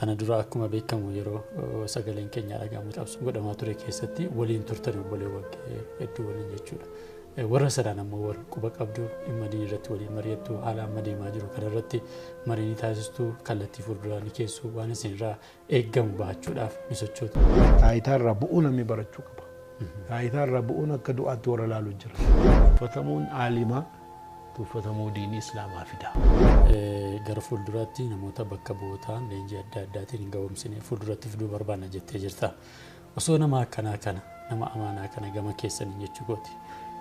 Kana dura akkuma beekamu yeroo sagaleen keenya dhagahamu qabsoo godhamaa ture keessatti waliin turtan obboleewwan hedduu waliin jechuudha. Warra sanaan ammoo wal quba qabdu, dhimma diinii irratti waliin mari'attu, haala amma deemaa jiru kanarratti marii ni taasistu, kallattii fuulduraa ni keessu, waan isinirraa eeggamu bahachuudhaaf ni sochootu. Taayitaa irraa bu'uu namni barachuu qaba. Taayitaa irraa bu'uun akka du'aatti warra laalu jira. Tuffatamuun aalimaa tuffatamuu diinii islaamaa fida. Gara fuulduraatti namoota bakka bu'ootaan leenjii adda addaatiin hin ga'oomsine fuulduratti fiduu barbaanna jettee jirta. Osoo nama akkanaa kana, nama amaanaa kana gama keessaniin jechuu kooti,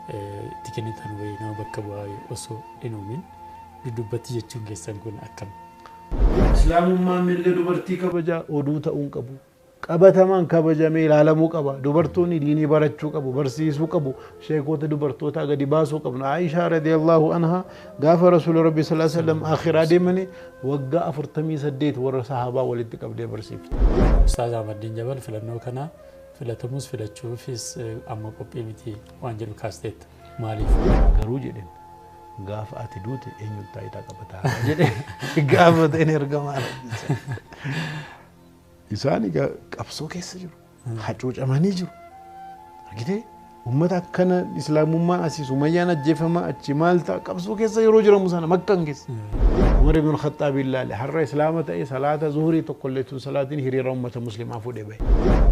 itti kennitan wayii nama bakka bu'aa osoo hin uumin duddubbatti jechuun keessan kun akkam? Islaamummaan mirga dubartii kabajaa oduu ta'uu hin qabu. Qabatamaan kabajamee ilaalamuu qaba. Dubartoonni diinii barachuu qabu, barsiisuu qabu, sheekota dubartootaa gadi baasuu qabna. Aishaa radiyallahu anha gaafa Rasuula Rabbi sallallahu alaihi wasallam akhiraa deemanii waggaa 48 warra sahaabaa walitti qabdee barsiifte. Ustaaz Ahmaddiin Jabal filannoo kana filatamus filachuufis amma qophii miti waan jedhu kaasteetta. Maaliif? Garuu jedheen, gaafa ati duute eenyutu taayitaa qabataa jedhee gaafa ta'een ergamaa Rabbi. Isaan egaa qabsoo keessa jiru. Hacuucamanii jiru. Argitee? Uummata akkana islaamummaan asii Sumayyaan ajjeefamaa achi maal ta'a qabsoo keessa yeroo jiramu sana Makkaan keessa. Umar ibn Khattaab ilaale har'a islaama ta'e salaata zuhurii tokkollee tun salaatiin hiriira uummata muslimaa fuudhee bahe.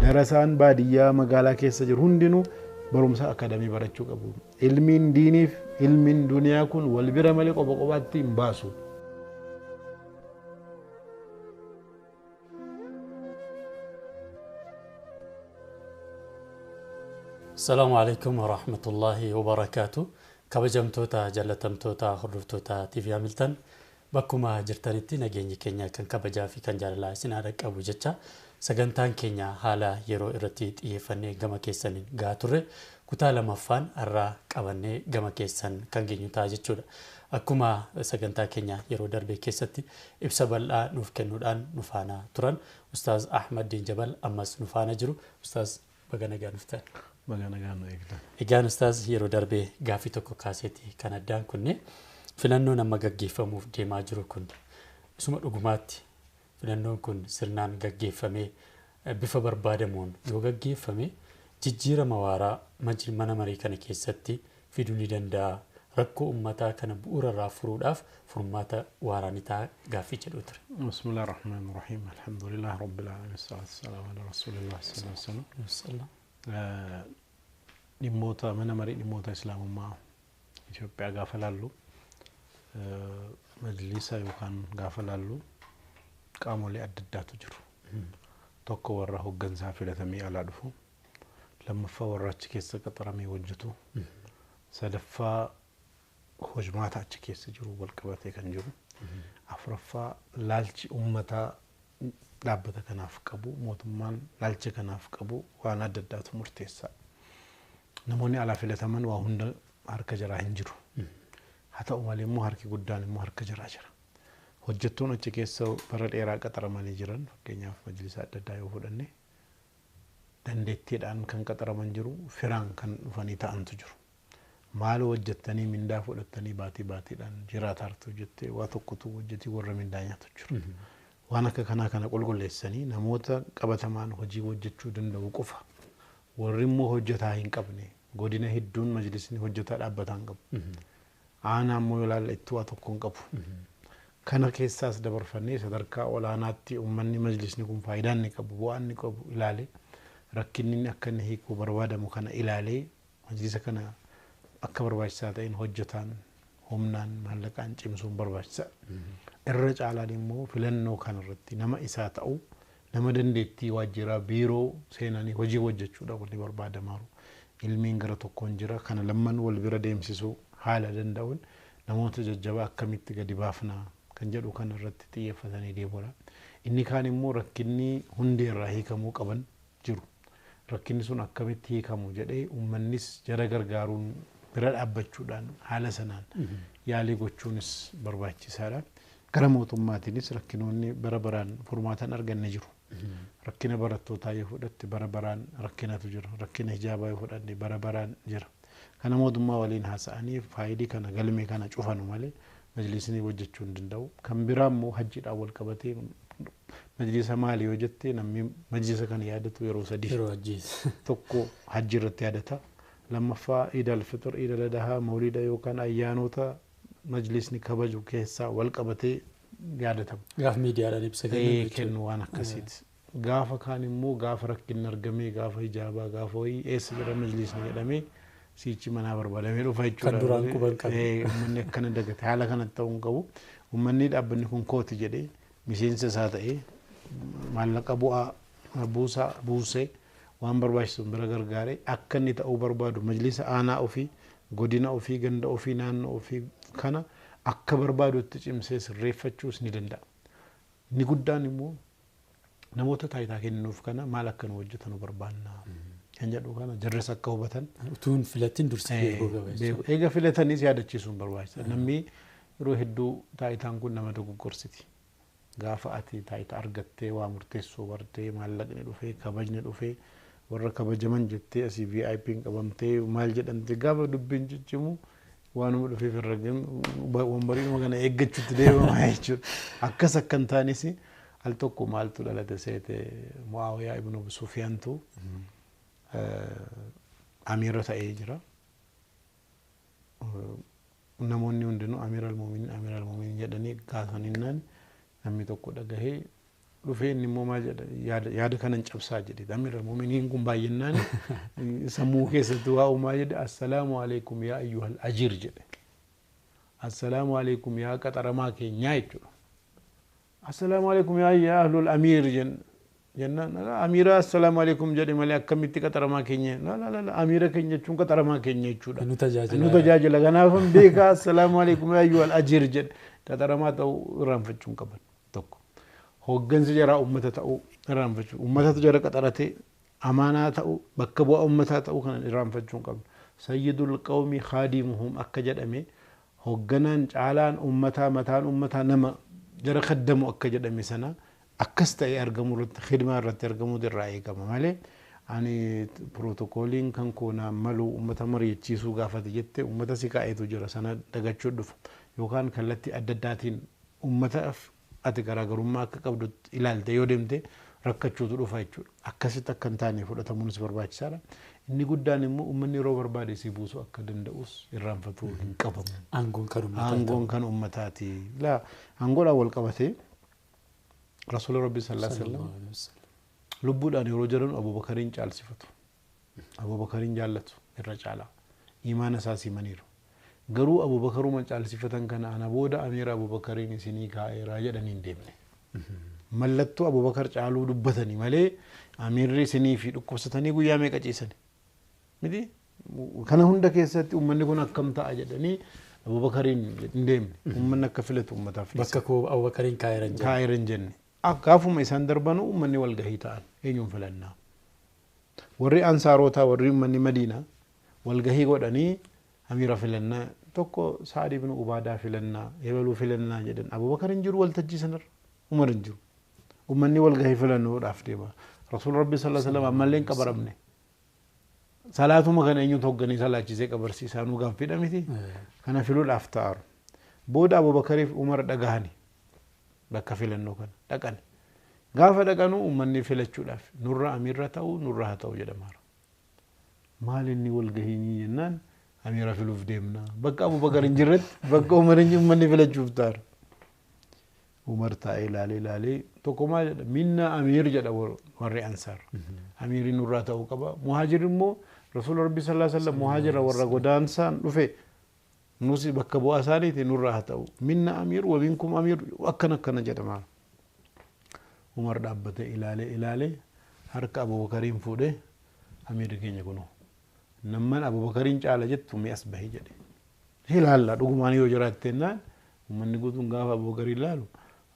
Darasaan baadiyyaa magaalaa keessa jiru hundinuu barumsa akadamii barachuu qabu. Ilmiin diiniif ilmiin duniyaa kun wal bira malee qofa qofaatti hin baasu. Salaamu alaikum wa rahmatullahi wa barakaatu. Kabajamtoota, jaalatamtoota, hordoftoota TV Hamilton, bakkuma jirtanitti nageenyi keenya kan kabajaa fi kan jaalalaa isin haa dhaqqabu jecha sagantaan keenya haala yeroo irratti xiyyeeffannee gama keessaniin gahaa turre kutaa lamaffaan har'aa qabannee gama keessan kan geenyu ta'a jechuudha. Akkuma sagantaa keenya yeroo darbe keessatti ibsa bal'aa nuuf kennuudhaan nu faana turan Ustaaz Ahmaddiin Jabal ammas nu faana jiru. Ustaaz, baga nagaan dhuftan. Baga nagaan nu eegdan. Egaan Ustaaz, yeroo darbe gaaffii tokko kaaseeti kan addaan kunne, filannoon amma gaggeeffamuuf deemaa jiru kun isuma dhugumaatti filannoon kun sirnaan gaggeeffamee bifa barbaadamuun yoo gaggeeffame jijjiirama waaraa mana marii kana keessatti fiduu ni danda'a. Rakkoo uummataa kana bu'uura irraa furuudhaaf furmaata waaraa ni ta'a gaaffii jedhu ture. Bismillah ar-Rahmaan ar-Rahiim. Alhamdulillah Rabbil Aalamiin. Salaatu salaamu ala Rasuulillah sallallahu alaihi wasallam. Dhimmoota mana marii dhimmoota islaamummaa Itoophiyaa gaafa laallu, majlisa yookaan gaafa laallu, qaamolee adda addaatu jiru. Tokko warra hooggansaa filatamee alaa dhufu, lammaffaa warra achi keessa qaxaramee hojjetu, sadaffaa hojmaata achi keessa jiru wal qabatee kan jiru, afuraffaa laalchi uummataa dhaabbata kanaaf qabu, mootummaan laalcha kanaaf qabu waan adda addaatu murteessa. Namoonni alaa filataman waa hunda harka jaraa hin jiru. Haa ta'u malee immoo harki guddaan immoo harka jaraa jira. Hojjettoon achi keessa bara dheeraa qaxaramanii jiran, fakkeenyaaf majlisa adda addaa yoo fudhanne, dandeettiidhaan kan qaxaraman jiru, firaan kan dhufanii ta'antu jiru. Maal hojjettanii mindaa fudhattanii baatii baatiidhaan jiraataartu jettee waa tokkotu hojjetii warra mindaa nyaatu jiru. Waan akka kanaa kana qulqulleessanii namoota qabatamaan hojii hojjechuu danda'u qofa. Warri immoo hojjetaa hin qabne, godina hedduun majlisni hojjetaa dhaabbataa hin qabu. Aanaa immoo yoo ilaalla itti waa tokko hin qabu. Kana keessaas dabarfannee sadarkaa olaanaatti uummanni majlisni kun faayidaa inni qabu, bu'aa inni qabu ilaalee, rakkinni inni akka inni hiikuu barbaadamu kana ilaalee majlisa kana akka barbaachisaa ta'een hojjetaan humnaan maallaqaan cimsuun barbaachisaadha. Irra caalaan immoo filannoo kanarratti nama isaa ta'u, nama dandeettii waajjiraa biiroo seenanii hojii hojjechuudha wanni barbaadamaaru. Ilmiin gara tokkoon jira, kana lamman wal bira deemsisuu haala danda'uun namoota jajjabaa akkamitti gadi baafnaa kan jedhu kana irratti xiyyeeffatanii deemuudha. Inni kaan immoo rakkinni hundeerraa hiikamuu qaban jiru. Rakkinni sun akkamitti hiikamu jedhee uummannis jara gargaaruun bira dhaabbachuudhaan haala sanaan yaalii gochuunis barbaachisaadha. Gara mootummaatiinis rakkinoonni bara baraan furmaata hin arganne jiru. Rakkina barattootaa yoo fudhatte bara baraan rakkinatu jira. Rakkina hijaabaa yoo fudhanne bara baraan jira. Kana mootummaa waliin haasa'anii faayilii kana galmee kana cufanu malee majlisni hojjechuu hin danda'u. Kan biraa immoo hajjiidhaan wal qabatee Majlisa maali yoo jette namni majlisa kana yaadatu yeroo sadii. Yeroo hajjiis. Tokko hajji irratti yaadata. Lammaffaa Iid al-Fixir, Iid al-Adhaa, Mawlida yookaan ayyaanota majlisni kabaju keessaa wal qabatee yaadatama. Gaaf miidiyaadhaan ibsa kennu kennu waan akkasiiti. Gaafa kaan immoo gaafa rakkinni argamee gaafa hijaabaa gaafa wayii eessa jira majlisni jedhamee siichi manaa barbaadamee dhufa jechuudha. Kan duraan quban qabu. Uummanni akkana dagate haala kanatti ta'uu hin qabu. Uummanni dhaabbanni kun kooti jedhee miseensa isaa ta'ee maallaqa bu'aa buusaa buusee waan barbaachisu bira gargaaree akka inni ta'uu barbaadu majlisa aanaa ofii godina ofii ganda ofii naannoo ofii kana akka barbaadutti cimsee sirreeffachuus ni danda'a. Inni guddaan immoo namoota taayitaa kennuuf kana maal akka nu hojjetan barbaanna kan jedhu kana jarris akka hubatan. Utuun filatiin dursee beekuu qaba jechuudha. Eega filatanis yaadachiisuun barbaachisa. Namni yeroo hedduu taayitaan kun nama dogoggorsiti. Gaafa ati taayitaa argattee waa murteessuu bartee maallaqni dhufee kabajni dhufee warra kabajaman jettee asii VIP'n qabamtee maal jedhamte gaafa dubbiin ciccimu waanuma dhufeef irra wambariinuma kana eeggachuutti deemama jechuudha. Akkas akka hin taanes al tokko maaltu dhalate seete Mu'aawiyaa ibn Abu Sufyaantu amiira ta'ee jira. Namoonni hundinuu amiira al-muuminiin amiira al-muuminiin jedhanii gaafaninnaan namni tokko dhagahee dhufee inni immoo maal jedha yaada kanan cabsaa jedhe amiira al-muuminiin kun baay'inaan sammuu keessatti waa uumaa jedhe assalaamu alaikum yaa ayyuhal ajiir jedhe. Assalaamu alaikum yaa qaxaramaa keenyaa jechuudha. Assalaamu alaikum yaa ahlul amiir jennaan amiira assalaamu alaikum jedhe malee akkamitti qaxaramaa keenya la amiira keenya jechuun qaxaramaa keenya jechuudha. Nu tajaajila. Nu tajaajila kanaafan beekaa assalaamu alaikum yaa ayyuhal ajiir jedhe qaxaramaa ta'uu irraanfachuu hin qaban tokko. Hooggansi jaraa uummata ta'uu irraanfachuu uummatatu jara qaxaratee amaanaa ta'uu bakka bu'aa uummataa ta'uu kana irraanfachuu hin qabnu. Sayyidul qawmi khaadimuhum akka jedhame hoogganaan caalaan uummataa mataan uummataa nama jara kaddamu akka jedhame sana akkas ta'ee argamuu irratti khidmaa irratti argamuu irraa eegama malee ani pirootokooliin kan koo naan malu uummata mari'achiisuu gaafate jette uummata si kaa'eetu jira sana dagachuu dhufa yookaan kallattii adda addaatiin uummataaf ati garaagarummaa akka qabdu ilaalte yoo deemte rakkachuutu dhufa jechuudha. Akkasitti akka hin taane fudhatamuunis barbaachisaadha. Inni guddaan immoo uummanni yeroo barbaade si buusuu akka danda'us irraanfatuu hin qabamu. Aangoon kan uummataati. Aangoon kan uummataati. Laa aangoodhaan wal qabatee Rasuula Rabbii sallallahu alaihi wasallam lubbuudhaan yeroo jiran Abubakariin caalsifatu. Abubakariin jaallatu irra caalaa. Imaana isaa simaniiru. Garuu Abubakaruma caalsifatan kana ana booda amiira Abubakariin isinii kaa'eeraa jedhanii hin deemne. Mallattoo Abubakar caaluu dubbatanii malee amiirri isinii fi dhukkubsatanii guyyaa meeqa ciisani. Miti kana hunda keessatti uummanni kun akkam ta'a jedhanii Abubakariin hin deemne. Uummanni akka filatu uummataaf. Bakka koo Abubakariin kaa'eera hin jenne. Kaa'eera hin jenne. Gaafuma isaan darbanu uummanni wal gahii ta'an eenyuun filannaa. Warri ansaarotaa warri uummanni Madiinaa wal gahii godhanii amiira filannaa tokko Sa'ad ibn Ubaadaa filannaa ebaluu filannaa jedhan Abubakar hin jiru waltajjii sanarra Umar hin jiru. Uummanni wal gahii filannoodhaaf deema. Rasuul Rabbi sallallahu alaihi wasallam ammallee hin qabaramne. Salaatuma kana eenyutu hogganii salaachisee qabarsiisaa nuu gaaffiidha miti. Kana filuudhaaf ta'aru. Booda Abubakariif Umar dhagahani bakka filannoo kana dhaqan. Gaafa dhaqanu uummanni filachuudhaaf nurra amiirra ta'u nurra haa ta'u jedhamaara. Maal inni wal gahiinii jennaan amiira filuuf deemna. Bakka Abubakar hin jirretti bakka Umar hin uummanni filachuuf ta'aru. Umar taa'ee ilaalee ilaalee tokko maal jedha minna amiir jedha warri ansaar. Amiirri nurraa ta'uu qaba. Muhaajir immoo Rasuula Rabbi sallallahu alaihi wasallam muhaajira warra godaansaan dhufe nusi bakka bu'aa isaaniiti nurraa haa ta'u. Minna amiir wa minkum amiir akkana akkana jedhama. Umar dhaabbatee ilaalee ilaalee harka Abubakariin fuudhee amiirri keenya kunoo namman Abubakariin caala jettu mi'as bahee jedhe. Ilaalla dhugumaan yoo jiraatte jennaan uummanni guutuun gaafa Abubakariin ilaalu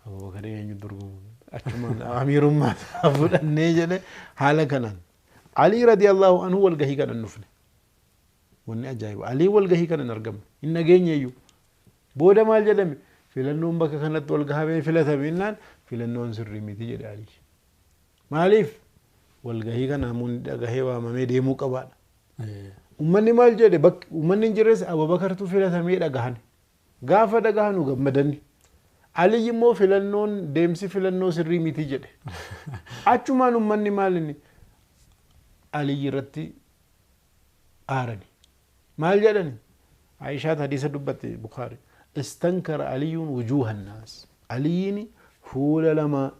Abubakariin eenyu dorgomu achumaan amiirummaa fudhannee jedhe haala kanaan. Alii radiyallahu anhu wal gahii kana hin dhufne. Wanni ajaa'iba Alii wal gahii kana hin argamne hin dhageenye iyyuu. Booda maal jedhame filannoon bakka kanatti wal gahamee filatame jennaan filannoon sirrii miti jedhe Alii. Maaliif wal gahii kana namoonni dhagahee waamamee deemuu qabaadha. Uummanni maal jedhe bakki uummanni hin jirres Abubakartu filatamee dhagahan. Gaafa dhagahanu gammadani. Aliyyi immoo filannoon deemsi filannoo sirrii miti jedhe. Achumaan uummanni maal inni Aliyyi irratti aarani. Maal jedhani? Aishaat hadiisa dubbatte Bukaari. Istankara Aliyyuun wujuuha naas. Aliyyiin fuula lama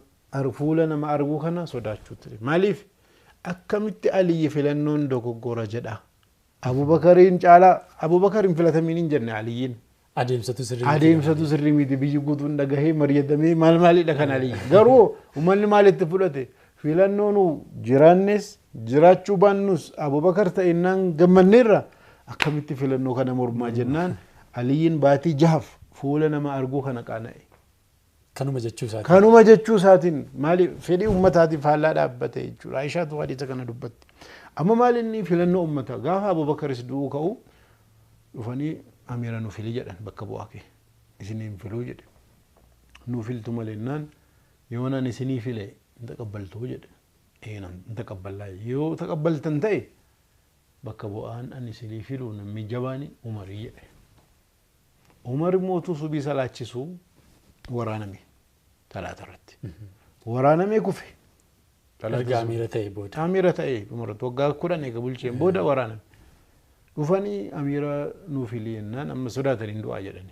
fuula nama arguu kana sodaachuutti. Maaliif? Akkamitti Aliyyi filannoon dogoggora jedha. Abubakariin caalaa Abubakar hin filatamiin hin jenne Aliyyiin. Adeemsatu sirrii miti. Adeemsatu sirrii miti biyyi guutuun dhagahee mari'atamee maal maalidha kan Aliyyi. Garuu uummanni maalitti fudhate? Filannoon jiraannes jiraachuu baannus Abubakar ta'ennaan gammanneerra akkamitti filannoo kana mormaa jennaan Aliyyiin baatii jahaaf fuula nama arguu kana qaana'e. Kanuma jechuu isaatiin. Kanuma jechuu isaatiin maali fedhii uummataatiif faallaa dhaabbate jechuudha. Aishaatu hadiisa kana dubbatti. Amma maal inni filannoo uummataa gaafa Abubakaris du'uu ka'u dhufanii amiira nu fili jedhan bakka bu'aa kee isiniin filuu jedhe. Nu filtu maleennaan yoo nan isinii file hin taqabbaltuu jedhe. Ee nan hin taqabballaa yoo taqabbaltan ta'e bakka bu'aan ani isinii filu namni jabaani Umarii jedhe. Umar immoo utuu subii salaachisuu waraaname talaata irratti. Waraanamee kufe. Erga amiira ta'e booda. Amiira ta'e dhumarratti waggaa 10 eega bulcheen booda waraaname. Dhufanii amiira nuu fili jennaan amma sodaatanii du'aa jedhani.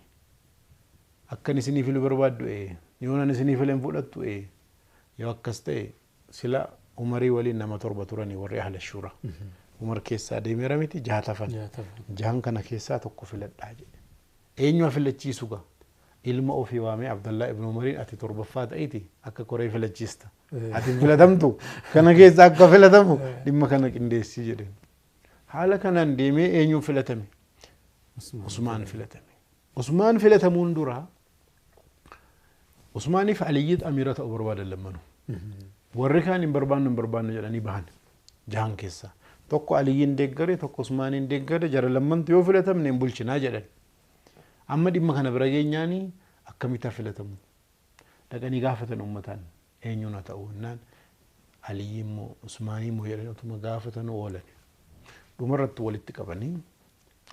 Akkan isinii filu barbaaddu ee yoo nan isinii filen fudhattu ee yoo akkas ta'e sila Umarii waliin nama 7 turanii warri ahla shuura. Umar keessaa deemeera miti jaha tafan. Jahan kana keessaa tokko filadhaa jedhe. Eenyu filachiisu gaa? Ilma ofii waamee Abdallaa ibn Umariin ati 7ffaa ta'iti akka koree filachiista. Ati filatamtu kana keessaa akka filatamu dhimma kana qindeessii jedheen. Haala kanaan deemee eenyuun filatame? Usmaan filatame. Usmaan filatamuun dura Usmaaniif Aliyyiit amiira ta'uu barbaadan lammanuu. Warri kaan hin barbaannu hin barbaannu jedhanii bahan jahan keessaa. Tokko Aliyyiin deeggare tokko Usmaaniin deeggare jara lammantu yoo filatamne hin bulchinaa jedhan. Amma dhimma kana bira geenyaanii akkamitti filatamu? Dhaqanii gaafatan uummataan eenyuun haa ta'u jennaan Aliyyi immoo Usmaanii immoo jedhanii utuma gaafatan oolan. Dhumarratti walitti qabanii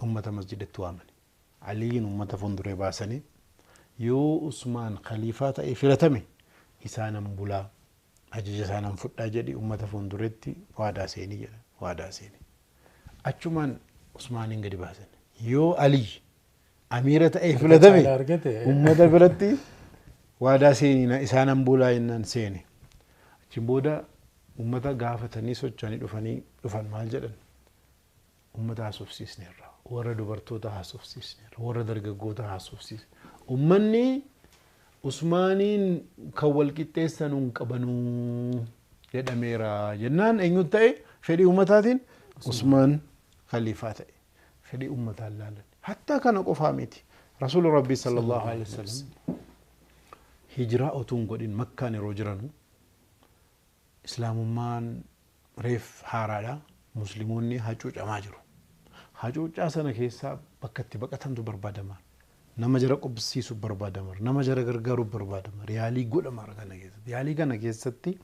uummata masjidatti waamani. Aliyyiin uummata fuulduree baasanii yoo Usmaan khaliifaa ta'e filatame isaanan bulaa ajaja isaanan fudhaa jedhi uummata fuuldureetti waadaa seenii jedhan waadaa seenii. Achumaan Usmaaniin gadi baasan. Yoo Aliyyi amiira ta'e filatame uummata biratti waadaa seenii isaanan bulaa jennaan seene. Achiin booda uummata gaafatanii socho'anii dhufan maal jedhan? Uummata haasofsiisneerra, warra dubartoota haasofsiisneerra, warra dargaggoota haasofsiisne. Uummanni Usmaaniin kan wal qixxeessan hin qabanuu jedhameera jennaan eenyu ta'e fedhii uummataatiin Usmaan khaliifaa ta'e fedhii uummataan laalan. Hattaa kana qofaa miti. Rasuulli Rabbii sallallahu alaihi wasallam hijiraa utuu hin godhin Makkaan yeroo jiranu Islaamummaan reef haaraadha. Musliimoonni hacuucamaa jiru. Hacuucaa sana keessaa bakka itti baqatantu barbaadama. Nama jara qubsiisuuf barbaadama. Nama jara gargaaruuf barbaadama. Yaalii godhama kana keessatti. Yaalii kana keessatti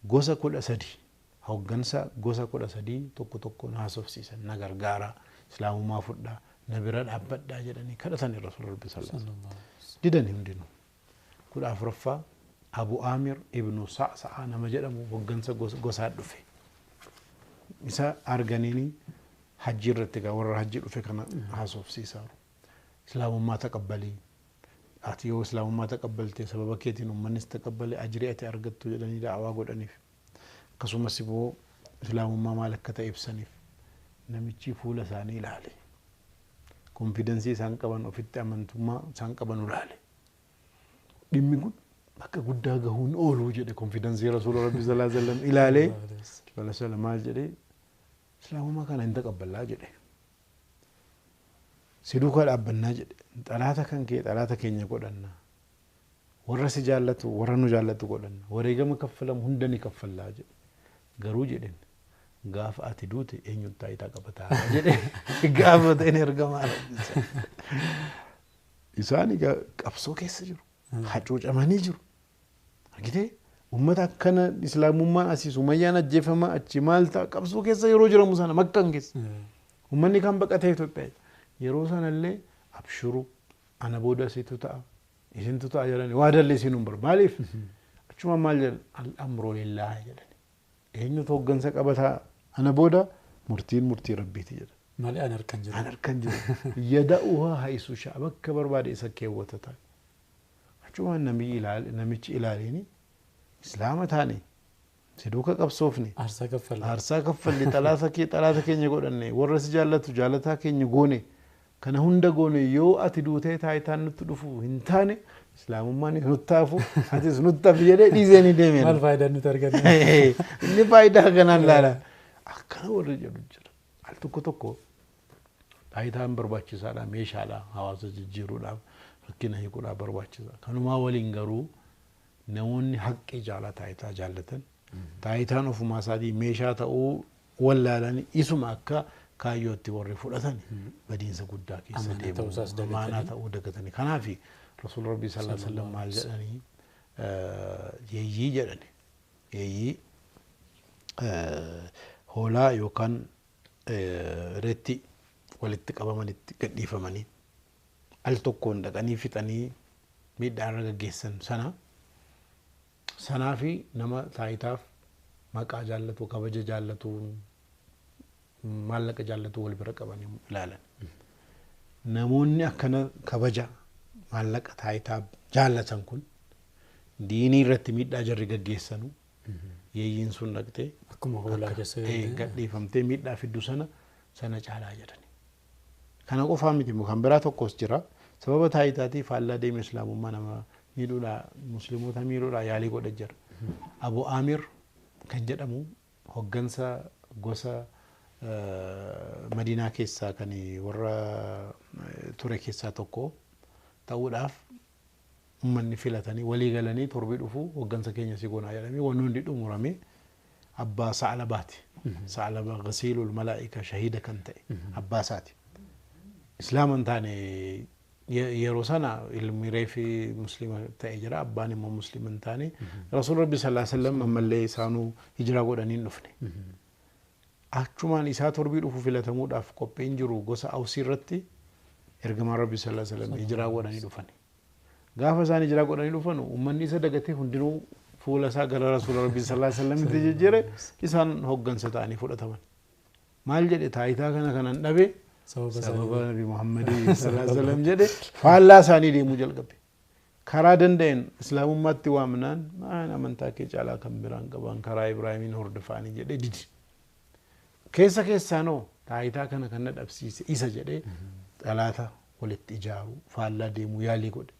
gosa 13 hooggansa gosa 13 tokko tokkoon haasofsiisan na gargaara Islaamummaa fudhaa na bira dhaabbadhaa jedhanii kadhatan Rasuulli Rabbii sallallahu alaihi wasallam. Didan hundinuu. 14ffaa Abu Aamir ibnu Sa'sa'a nama jedhamu hooggansa gosaa dhufe. Isa arganiini hajji irratti egaa warra hajji dhufe kana haasofsiisaa. Islaamummaa taqabbalii. Ati yoo Islaamummaa taqabbalte sababa keetiin uummannis taqabbale ajrii ati argattu jedhanii da'awaa godhaniif. Akkasumas immoo Islaamummaa maal akka ta'e ibsaniif. Namichi fuula isaanii ilaale. Konfidensii isaan qaban ofitti amantummaa isaan qaban ilaale. Dhimmi kun bakka guddaa gahuun ooluu jedhe konfidensii Rasuula Rabbii sallallahu alaihi wasallam ilaalee sallallahu alaihi wasallam maal jedhee Islaamummaa kana hin taqabbalaa jedhe. Si duukaa dhaabbannaa jedhe. Xalaata kan kee xalaata keenya godhanna. Warra si jaallatu warra nu jaallatu godhanna. Wareegama kaffalamu hunda ni kaffallaa jedhe. Garuu jedheen gaafa ati duute eenyutu taayitaa qabataa jedhe. Gaafa ta'een ergamaa Rabbii. Isaan egaa qabsoo keessa jiru. Hacuucamanii jiru. Argitee? Uummata akkana Islaamummaan asii Sumayyaan ajjeefamaa achi maal ta'a qabsoo keessa yeroo jiramu sana Makkaan keessa. Uummanni kan baqatee Itoophiyaa. Yeroo sanallee abshuru ana booda asitu ta'a. Isintu ta'a jedhani waa dallee isiin hin barbaadu. Maaliif? Achuma maal jedhan al-amru lillaahi jedhani. Eenyutu hoggansa qabataa ana booda murtiin murtii rabbiiti jedhan. Malee an harkan jiru. An harkan jiru. Yada'uhaa haysu sha'a bakka barbaade isa keewwata ta'a. Achuma namichi ilaaleeni islaama taane si duuka qabsoofne. Aarsaa kaffalle. Aarsaa kaffalle xalaata keenya godhanne warra si jaallatu jaalataa keenya goone kana hunda goone yoo ati duutee taayitaan nutti dhufu hin taane islaamummaan nutti hafu atis nutti hafi jedhee dhiisee ni deeme. Maal faayidaa nuti arganne? Inni faayidaa kanaan laala. Akkana warri jedhu jira. Al tokko tokko taayitaan barbaachisaadha meeshaadha hawaasa jijjiiruudhaaf rakkina hiikuudhaaf barbaachisa. Kanumaa waliin garuu namoonni haqqii jaalaa taayitaa jaallatan taayitaan ofumaa isaatii meeshaa ta'uu wallaalanii isuma akka kaayyootti warri fudhatan badiinsa guddaa keessa deemu. Amaanaa ta'uu dagatanii. Kanaaf Rasuul Rabbii sallallahu alaihi wasallam maal jedhanii yeeyyii jedhani. Yeeyyii hoolaa yookaan reetti walitti qabamanitti gadhiifamanii al tokkoon dhaqanii fixanii miidhaa irra gaggeessan sana sanaa fi nama taayitaaf maqaa jaallatu kabaja jaallatu maallaqa jaallatu wal bira qabanii ilaalan. Namoonni akkana kabaja maallaqa taayitaa jaallatan kun diinii irratti miidhaa jarri gaggeessanu yeeyyiin sun dhaqxee akkuma hoolaa keessa gadhiifamtee miidhaa fiddu sana sana caalaa jedhani. Kana qofaa miti kan biraa tokkos jira. Sababa taayitaatii faallaa deeme islaamummaa nama miidhuudhaa musliimoota miidhuudhaa yaalii godha jira. Abu Amir kan jedhamu hoggansa gosa Madiinaa keessaa kan warra ture keessaa tokko ta'uudhaaf uummanni filatanii walii galanii torbii dhufu hoggansa keenya si goonaa jedhamee wanni hundi xumurame abbaa Sa'labaati. Sa'laba Gasiilul Malaa'ika shahiida kan ta'e abbaa isaati. Islaama hin taane yeroo sana ilmi reefi musliima ta'e jira abbaan immoo musliima hin taane Rasuul Rabbi sallallahu alaihi wasallam ammallee isaanuu hijiraa godhanii hin dhufne. Achumaan isaa torbii dhufu filatamuudhaaf qophiin jiru gosa Awsii irratti ergamaan Rabbi sallallahu alaihi wasallam hijiraa godhanii dhufan. Gaafa isaan hijiraa godhanii dhufan uummanni isa dagatee hundinuu fuula isaa gara Rasuula Rabbi sallallahu alaihi wasallam itti jijjiire isaan hoggansa ta'anii fudhataman. Maal jedhe taayitaa kana kanan dhabe sababa Nabi Muhammadii sallallahu alaihi wasallam jedhe faallaa isaanii deemuu jalqabe. Karaa danda'een islaamummaatti waamnaan maan amantaa kee caalaa kan biraan qaban karaa Ibraahimiin hordofaanii jedhee didi. Keessa keessaanoo taayitaa kana kan na dhabsiise isa jedhee xalaata walitti ijaaru faallaa deemuu yaalii godhe.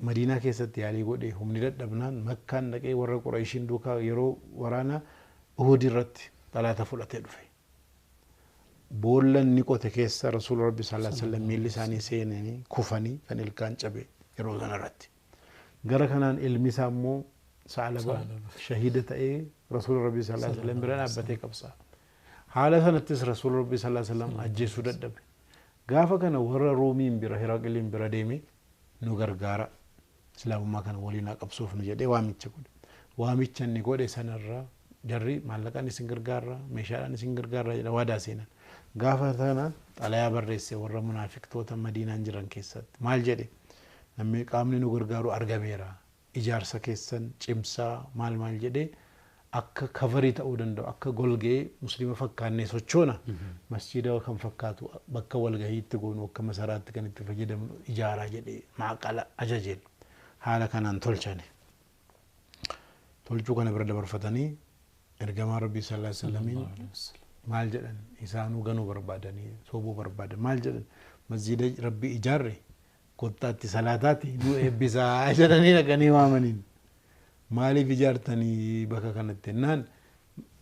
Madiinaa keessatti yaalii godhe humni dadhabnaan Makkaan dhaqee warra Qurayshiin duukaa yeroo waraana Uhud irratti xalaata fudhatee dhufe. Boolla inni qote keessa Rasuula Rabbi sallallahu alaihi wasallam miilli isaanii seenanii kufanii kan ilkaan cabe yeroo sana irratti. Gara kanaan ilmi isaa immoo Sa'laba shahiida ta'ee Rasuula Rabbi sallallahu alaihi wasallam bira dhaabbatee qabsaa. Haala sanattis Rasuula Rabbi sallallahu alaihi wasallam ajjeesuu dadhabe. Gaafa kana warra Roomiin bira Hiraqiliin bira deeme nu gargaara. Islaamummaa kana waliin haa qabsoofnu jedhee waamicha godhe. Waamicha inni godhe sanarraa jarri maallaqaan isin gargaarra meeshaadhaan isin gargaarra jedha waadaa seenan. Gaafa sana xalayaa barreesse warra munaafiqtoota Madiinaan jiran keessatti maal jedhe namni qaamni nu gargaaru argameera ijaarsa keessan cimsaa maal maal jedhee akka kafarii ta'uu danda'u akka golgee musliima fakkaannee sochoona masjiida kan fakkaatu bakka walgahiitti goonu akka masaraatti kan itti fayyadamnu ijaaraa jedhee maaqala ajajeen haala kanaan tolchane. Tolchuu kana bira dabarfatanii ergamaa Rabbii sallallahu alaihi wasallam maal jedhan isaanuu ganuu barbaadanii soobuu barbaadan maal jedhan masjiida Rabbii ijaarre kottaatti salaataatti nu eebbisaa jedhanii dhaqanii waamaniin. Maaliif ijaartanii bakka kanatti jennaan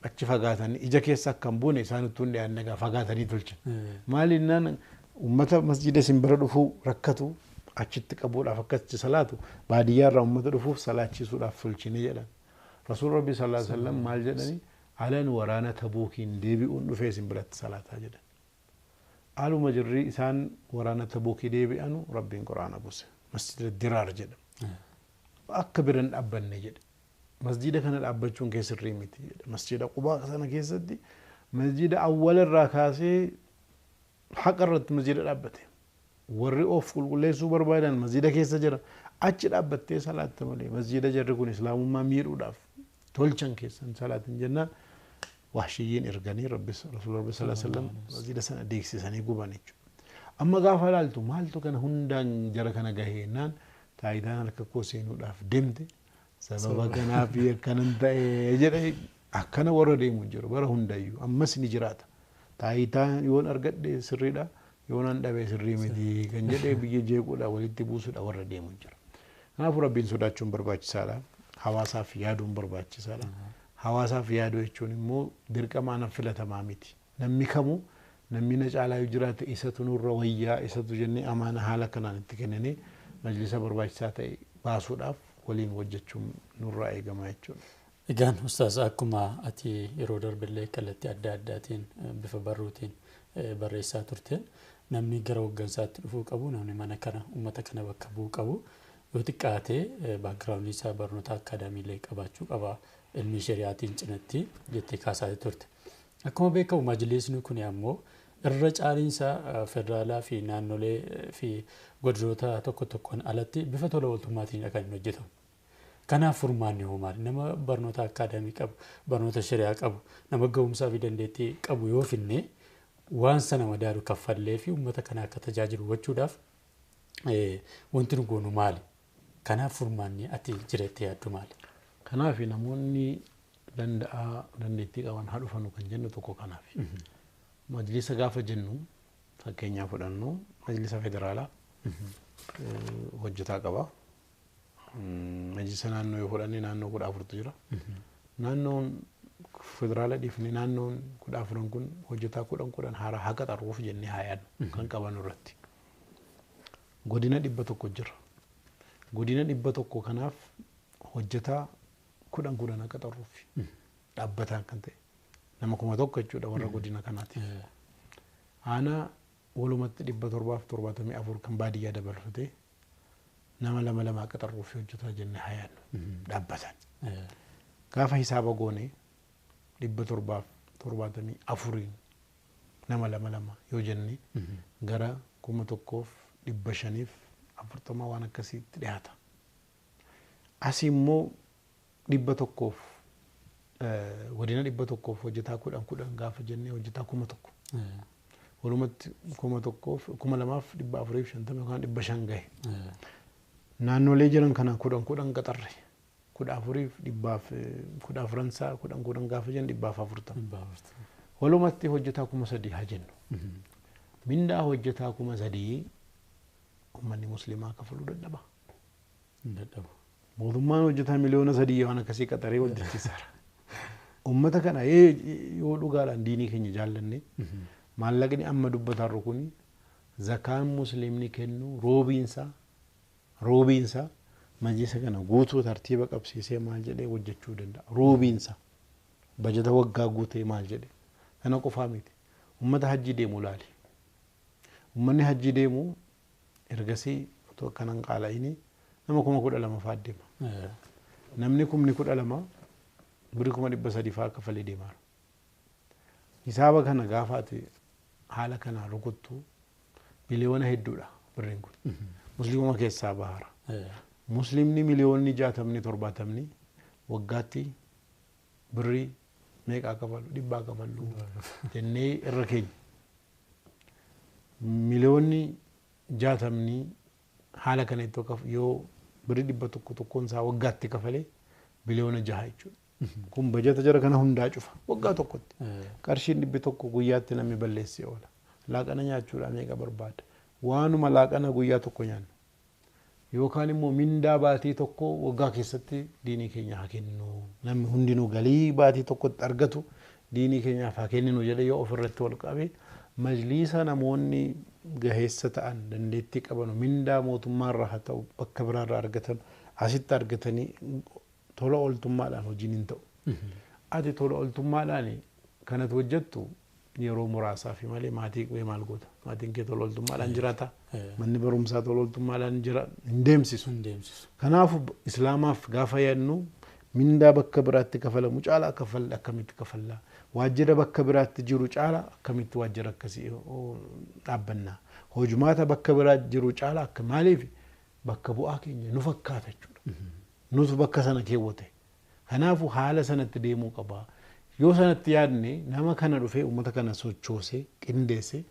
achi fagaatanii ija keessa akka hin buune isaan utuu hin dhiyaanne egaa fagaatanii tolchan. Maali jennaan uummata masjiida isin bira dhufuu rakkatu achitti qabuudhaaf akkasitti salaatu baadiyyaarraa uummata dhufuuf salaachisuudhaaf tolchine jedhan. Rasuul Rabbi sallallahu alaihi wasallam maal jedhanii alan waraana Tabuukiin deebi'uun dhufee isin biratti salaataa jedhan. Aluma jirri isaan waraana Tabuukii deebi'anu Rabbiin Quraana buuse. Masjida Diraar jedha. Akka bira hin dhaabbanne jedhe. Masjida kana dhaabbachuun kee sirrii miti jedhe. Masjida Qubaa sana keessatti masjida awwala irraa kaasee haqa irratti masjida dhaabbate. Warri of qulqulleessuu barbaadan masjiida keessa jira. Achi dhaabbattee salaatta malee masjiida jarri kun islaamummaa miidhuudhaaf tolchan keessan salaatin jennaan wahshiyyiin erganii rasuula rabbi sallallahu alaihi wasallam masjiida sana deeksisanii guban jechuudha. Amma gaafa laaltu maaltu kana hundaan jara kana gaheennaan taayitaan harka koo seenuudhaaf deemte sababa kanaaf akkanan ta'e jedhe akkana warra deemu jiru bara hundayyuu ammas ni jiraata. Taayitaan yoon argadhe sirriidha yoon an dhabe sirrii miti kan jedhee biyya jeequudha walitti buusuudha warra deemu jira. Kanaafuu rabbiin sodaachuun barbaachisaadha. Hawaasaaf yaaduun barbaachisaadha. Hawaasaaf yaaduu jechuun immoo dirqama anaaf filatamaa miti. Namni kamuu namni na caalaa yoo jiraate isatu nurra wayyaa isatu jennee amaana haala kanaan itti kennine majlisa barbaachisaa ta'e baasuudhaaf waliin hojjechuun nurraa eegama jechuudha. Egaan ustaas akkuma ati yeroo darbillee kallattii adda addaatiin bifa barruutiin barreessaa turteen namni gara hooggansaatti dhufuu qabu namni mana kana uummata kana bakka bu'uu qabu yoo xiqqaate baakgiraawundii isaa barnoota akkaadaamiilee qabaachuu qaba ilmi shari'aatiin cinatti jettee kaasaa turte. Akkuma beekamu majlisni kun ammoo irra caaliinsa federaalaa fi naannolee fi godinoota tokko tokkoon alatti bifa tola ooltummaatiin kan inni hojjetamu. Kanaaf furmaanni hoo maali? Nama barnoota akkaadaamii qabu, barnoota shari'aa qabu, nama ga'umsaa fi dandeettii qabu yoo finne waan sana madaalu kaffallee fi uummata kana akka tajaajilu gochuudhaaf wanti nu goonu maali? Kanaaf furmaanni ati jireetti yaaddu maali? Kanaaf namoonni danda'aa dandeettii qaban haa dhufanu kan jennu tokko kanaaf. Majlisa gaafa jennu fakkeenyaa fudhannu majlisa federaalaa hojjetaa qaba. Majlisa naannoo yoo fudhanne naannoo 14tu jira. Naannoon federaala dhiifne naannoon 14 kun hojjetaa 10 10 haaraa haa qaxarruuf jennee haa yaadnu kan qaban irratti. Godina 100 jira. Godina 100 kanaaf hojjetaa 10 10 haa qaxarruuf dhaabbataan kan ta'e nama 1000 jechuudha warra godina kanaati. Aanaa walumatti 774 kan baadiyyaa dabalatee nama 2 2 qaxarruuf hojjetaa jennee haa yaadnu dhaabbatan. Gaafa hisaaba goone 774 nama 2 2 yoo jenne gara 1540 waan akkasiitti dhiyaata. Asii immoo 100 godina 100 hojjetaa 10 10 gaafa jennee hojjetaa 1000. Walumatti 1450 yookaan 500 gahe. Naannolee jiran kana 10 10 qaxarre. 14 14 10 10 gaafa jennu 140. Walumatti hojjetaa 3000 haa jennu. Mindaa hojjetaa 3000 uummanni musliimaa kafaluu dadhaba. Dadhabu. Mootummaan hojjetaa 3 miliyoona waan akkasii qaxaree hojjechiisaara. Uummata kana yoo dhugaadhaan diinii keenya jaallanne maallaqni amma dubbatarru kun zakaan musliimni kennu roobiinsa majlisa kana guutuu tartiiba qabsiisee maal jedhee hojjechuu danda'a. Roobiinsa bajata waggaa guutee maal jedhee kana qofaa miti. Uummata hajjii deemu laali. Uummanni hajjii deemu ergasii otoo akkanan qaala'ini nama 12,000 fa'aa deema. Namni 12,000 birrii 300,000 fa'aa kafalee deemaa. Hisaaba kana gaafa ati haala kanaan rukuttu miliyoona hedduudha birriin kun. Musliimuma keessaa bahara. Musliimni miliyoonni 60 70 waggaatti birrii meeqaa kafalu 100 kafalu jennee irra keenya. Miliyoonni 60 haala kana itti yoo birrii 100 tokkoon isaa waggaatti kafalee biliyoona 6 jechuudha. Kun bajata jara kana hundaa cufa waggaa tokkotti. Qarshiin 100 guyyaatti namni balleessee oola. Laaqana nyaachuudhaa meeqa barbaada? Waanuma laaqana guyyaa tokko nyaannu. Yookaan immoo mindaa baatii tokko waggaa keessatti diinii keenya haa kennu. Namni hundinuu galii baatii tokkotti argatu diinii keenyaaf haa kenninu jedhee yoo ofirratti wal qabe majliisa namoonni gaheessa ta'an dandeettii qaban mindaa mootummaarraa haa ta'u bakka biraarraa argatan asitti argatanii tola ooltummaadhaan hojiin hin ta'u. Ati tola ooltummaadhaan kanatu hojjettu yeroo muraasaa fi malee maatii kee maal goota? Maatiin kee tola ooltummaadhaan jiraata. Manni barumsaa tola ooltummaadhaan jira hin deemsisu. Kanaafuu islaamaaf gaafa yaadnu mindaa bakka biraatti kafalamu caalaa kafalla akkamitti kafallaa? Waajjira bakka biraatti jiru caalaa akkamitti waajjira akkasii dhaabbannaa? Hojumaata bakka biraa jiru caala akka maaliif bakka bu'aa keenya nu fakkaata jechuudha. Nutu bakka sana keewwate. Kanaafuu haala sanatti deemuu qaba. Yoo sanatti yaadne nama kana dhufee uummata kana sochoosee qindeessee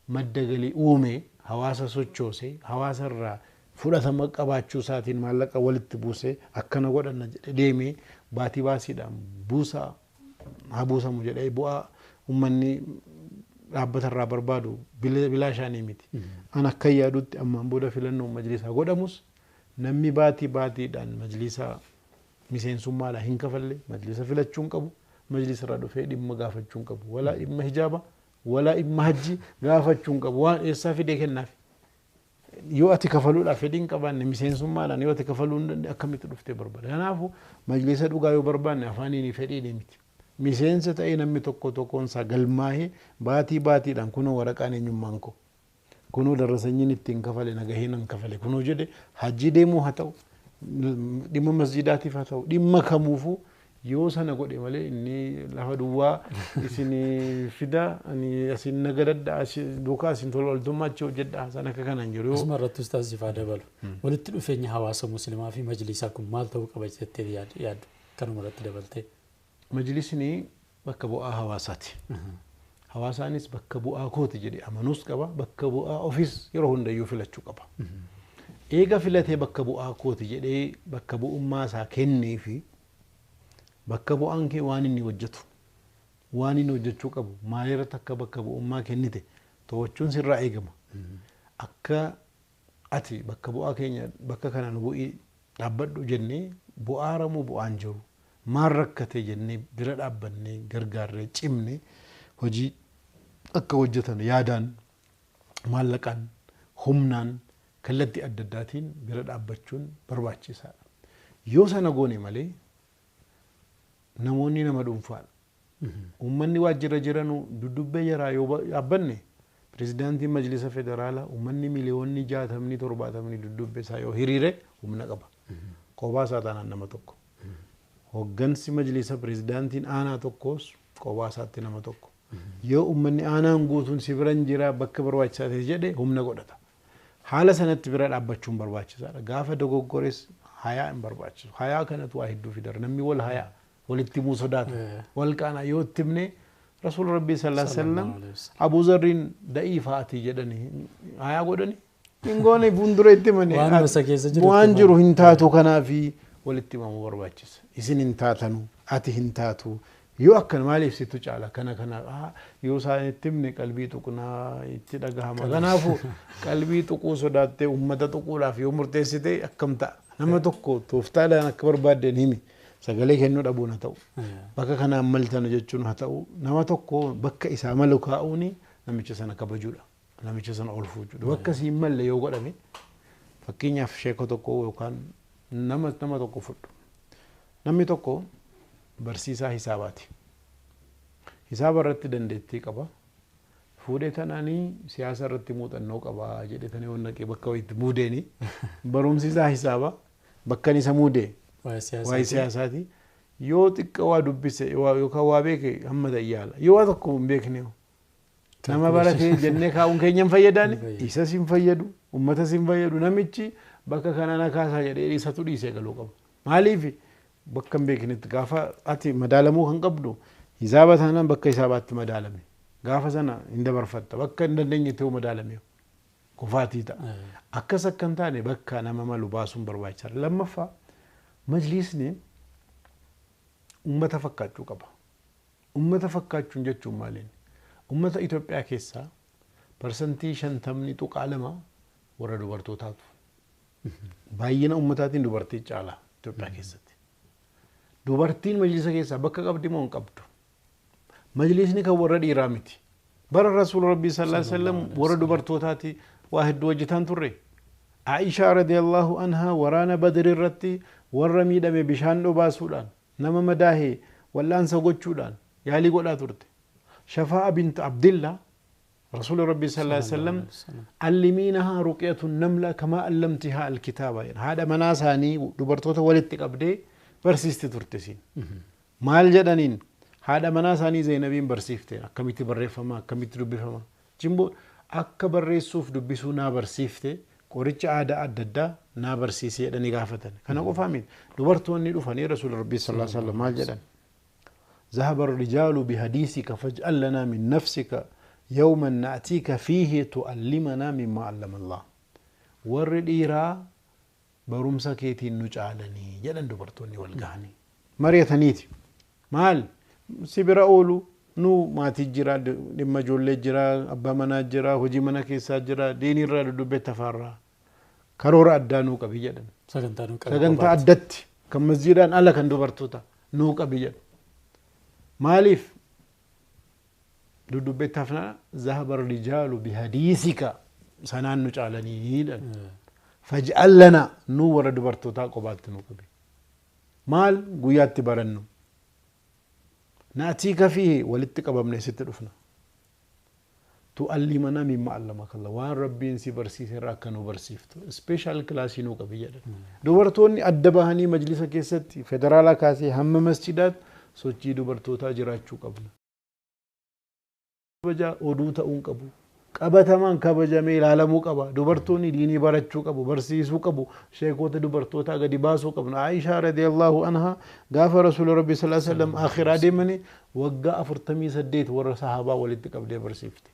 madda galii uume hawaasa sochoosee hawaasa irraa fudhatama qabaachuu isaatiin maallaqa walitti buusee akkana godhanna jedhee deemee baatii baasiidhaan buusaa haa buusamu jedhee bu'aa uummanni dhaabbata irraa barbaadu bilaashaanii miti. An akka yaadutti ammaan booda filannoon majlisaa godhamus namni baatii baatiidhaan majlisaa miseensummaadhaan hin kafalle majlisa filachuu hin qabu majlisa irraa dhufee dhimma gaafachuu hin qabu walaa dhimma hijaaba walaa dhimma hajji gaafachuu hin qabu waan eessaa fidee kennaaf. Yoo ati kafaluudhaaf fedhii hin qabaanne miseensummaadhaan yoo ati kafaluu hin dandeenye akkamitti dhuftee barbaada. Kanaafuu majlisa dhugaa yoo barbaanne afaaniin fedhiin miti. Miseensa ta'ee namni tokko tokkoon isaa galmaahee baatii baatiidhaan kunoo waraqaan eenyummaan koo kunoo darrasanyiin ittiin kafale nagaheen an kafale kunoo jedhe hajji deemuu haa ta'u dhimma masjidaatiif haa ta'u dhimma kamuufuu yoo sana godhe malee inni lafa duwwaa isin fida ani asin nagadadha duukaa isin tola ooltummaa achi hojjedha sana akka kanaan jiru. Asuma irratti ustaas Zifaa dabalu. Walitti dhufeenya hawaasa musliimaa fi majlisaa kun maal ta'uu qaba jettee yaaddu kanuma irratti dabaltee. Majlisni bakka bu'aa hawaasaati. Hawaasaanis bakka bu'aa kooti jedhee amanuus qaba bakka bu'aa ofiis yeroo hundayyuu filachuu qaba. Eega filatee bakka bu'aa kooti jedhee bakka bu'ummaa isaa kennee fi bakka bu'aan kee waan inni hojjetu waan inni hojjechuu qabu maalirratti akka bakka bu'ummaa kennite to'achuun sirraa eegama. Akka ati bakka bu'aa keenya bakka kana nu bu'ii dhaabbadhu jennee bu'aa ramuu bu'aan jiru maal rakkate jennee bira dhaabbannee gargaarree cimne hojii akka hojjetan yaadaan maallaqaan humnaan kallattii adda addaatiin bira dhaabbachuun barbaachisaadha. Yoo sana goone malee namoonni nama dhuunfaadha. Uummanni waajjira jiranu duddubbee jaraa yoo dhaabbanne pirezidaantiin majlisa federaalaa uummanni miliyoonni 60 70 duddubbee isaa yoo hiriire humna qaba. Kophaa isaa taanaan nama tokko. Hoggansi majlisa pirezidaantiin aanaa tokkos kophaa isaatti nama tokko. Yoo uummanni aanaan guutuun si biran jira bakka barbaachisaa ta'e jedhe humna godhata. Haala sanatti bira dhaabbachuun barbaachisaadha. Gaafa dogoggores hayaa hin barbaachisu. Hayaa kanatu waa hedduu fidara. Namni wal hayaa walitti himuu sodaata. Wal qaana yoo itti himne Rasuul Rabbii sallallahu alaihi wasallam Abuu Zarriin da'iifa ati jedhani hayaa godhani hin goone fuuldura itti himani. Waan jiru hin taatu kanaafi walitti himamuu barbaachisa. Isin hin taatanu ati hin taatu. Yoo akkan maaliif situ caala kana kana yoo isaan itti himne qalbii tuqnaa itti dhagahama. Kanaafuu qalbii tuquu sodaattee uummata tuquudhaaf yoo murteessite akkam ta'a. Nama tokko tooftaadhaan akka barbaaddeen himi. Sagalee kennuu dhabuun haa ta'u. Bakka kanaan maltanu jechuun haa ta'u. Nama tokko bakka isaa malu kaa'uun namicha sana kabajuudha. Namicha sana ol fuuchuudha. Bakka siin malle yoo godhame fakkeenyaaf sheeka tokko yookaan nama tokko fudhu. Namni tokko barsiisaa hisaabaati. Hisaaba irratti dandeettii qaba. Fuudhee tanaanii siyaasa irratti muuxannoo qaba jedhee tanii waan naqee bakka wayiitti muudeeni. Barumsi isaa hisaaba bakka isa muudee waa'ee siyaasaati. Yoo xiqqaa waa dubbise yookaan waa beeke hamma ta'e yaala. Yoo waa tokko hin beekne nama baratee jennee kaa'uun keenya hin fayyadaani. Isas hin fayyadu, uummatas hin fayyadu. Namichi bakka kana na kaasaa jedhee isatu dhiisee galuu qaba. Maaliif bakka hin beeknetti gaafa ati madaalamuu kan qabdu hisaaba taanaan bakka hisaabaatti madaalame. Gaafa sana hin dabarfatta bakka hin dandeenyetti yoo madaalame kufaatii ta'a. Akkas akka hin taane bakka nama malu baasuun barbaachisaadha. Lammaffaa majlisni uummata fakkaachuu qaba. Uummata fakkaachuun jechuun maaliin? Uummata Itoophiyaa keessaa 50.2% warra dubartootaatu. Baay'ina uummataatiin dubartii caala Itoophiyaa keessatti. Dubartiin majlisa keessaa bakka qabdi moo hin qabdu? Majlisni kan warra dhiiraa miti. Bara Rasuul Rabbii sallallahu alaihi wasallam warra dubartootaati waa hedduu hojjetan turre. Aishaa radiyallahu anhaa waraana Badr irratti warra miidhame bishaan dhobaasuudhaan nama madaahee wal'aansa gochuudhaan yaalii godhaa turte. Shafaa'a bint Abdillah Rasuul Rabbii sallallahu alaihi wasallam allimiinahaa ruqyatun namla kamaa allamtihaa alkitaaba. Haadha manaa isaanii dubartoota walitti qabdee barsiisti turte siin. Maal jedhaniin haadha manaa isaanii Zeynabiin barsiifte akkamitti barreeffama akkamitti dubbifama. Jimboo Akka barreessuuf dubbisuu naa barsiifte, qoricha aadaa adda addaa naa barsiisee jedhanii gaafatan. Kana qofaa miti. Dubartoonni dhufanii Rasuula Rabbii sallallahu alaihi wasallam maal jedhan? ذهب الرجال بحديثك فاجعل لنا من نفسك يوما نأتيك فيه تؤلمنا مما علم الله. Warri dhiiraa barumsa keetiin nu caalanii jedhan dubartoonni wal gahanii. Mari'ataniiti. Maal? Si bira oolu nu maatii jira, dhimma ijoollee jira, abbaa manaa jira, hojii mana keessaa jira, diinirraa dudubbetti afaarraa. Karoora addaa nuu qabi jedhan. Sagantaa nuu qabi. Sagantaa addatti kan masjiidaan ala kan dubartoota nuu qabi jedhan. Maaliif? Dudubbetti hafnaa zahaba rijaalu bihadiisika sanaan nu caalanii jedhan. Faj'al lana nu warra dubartootaa qobaatti nu qabi. Maal guyyaatti barannu? Na'tiika fiihi walitti qabamne sitti dhufna. Tu'allimanaa mimma allamaka Allah waan Rabbiin si barsiise irraa akka nu barsiiftu. Special kilaasii nuu qabi jedhan. Dubartoonni adda bahanii majlisa keessatti federaalaa kaasee hamma masjidaatti sochii dubartootaa jiraachuu qabna. Kabaja oduu ta'uu hin qabu. Qabatamaan kabajamee ilaalamuu qaba. Dubartoonni diinii barachuu qabu, barsiisuu qabu, sheekota dubartootaa gadi baasuu qabna. Aishaa radiyallahu anha gaafa Rasuula Rabbi sallallahu alaihi wasallam akhiraa deemanii waggaa 48 warra sahaabaa walitti qabdee barsiifte.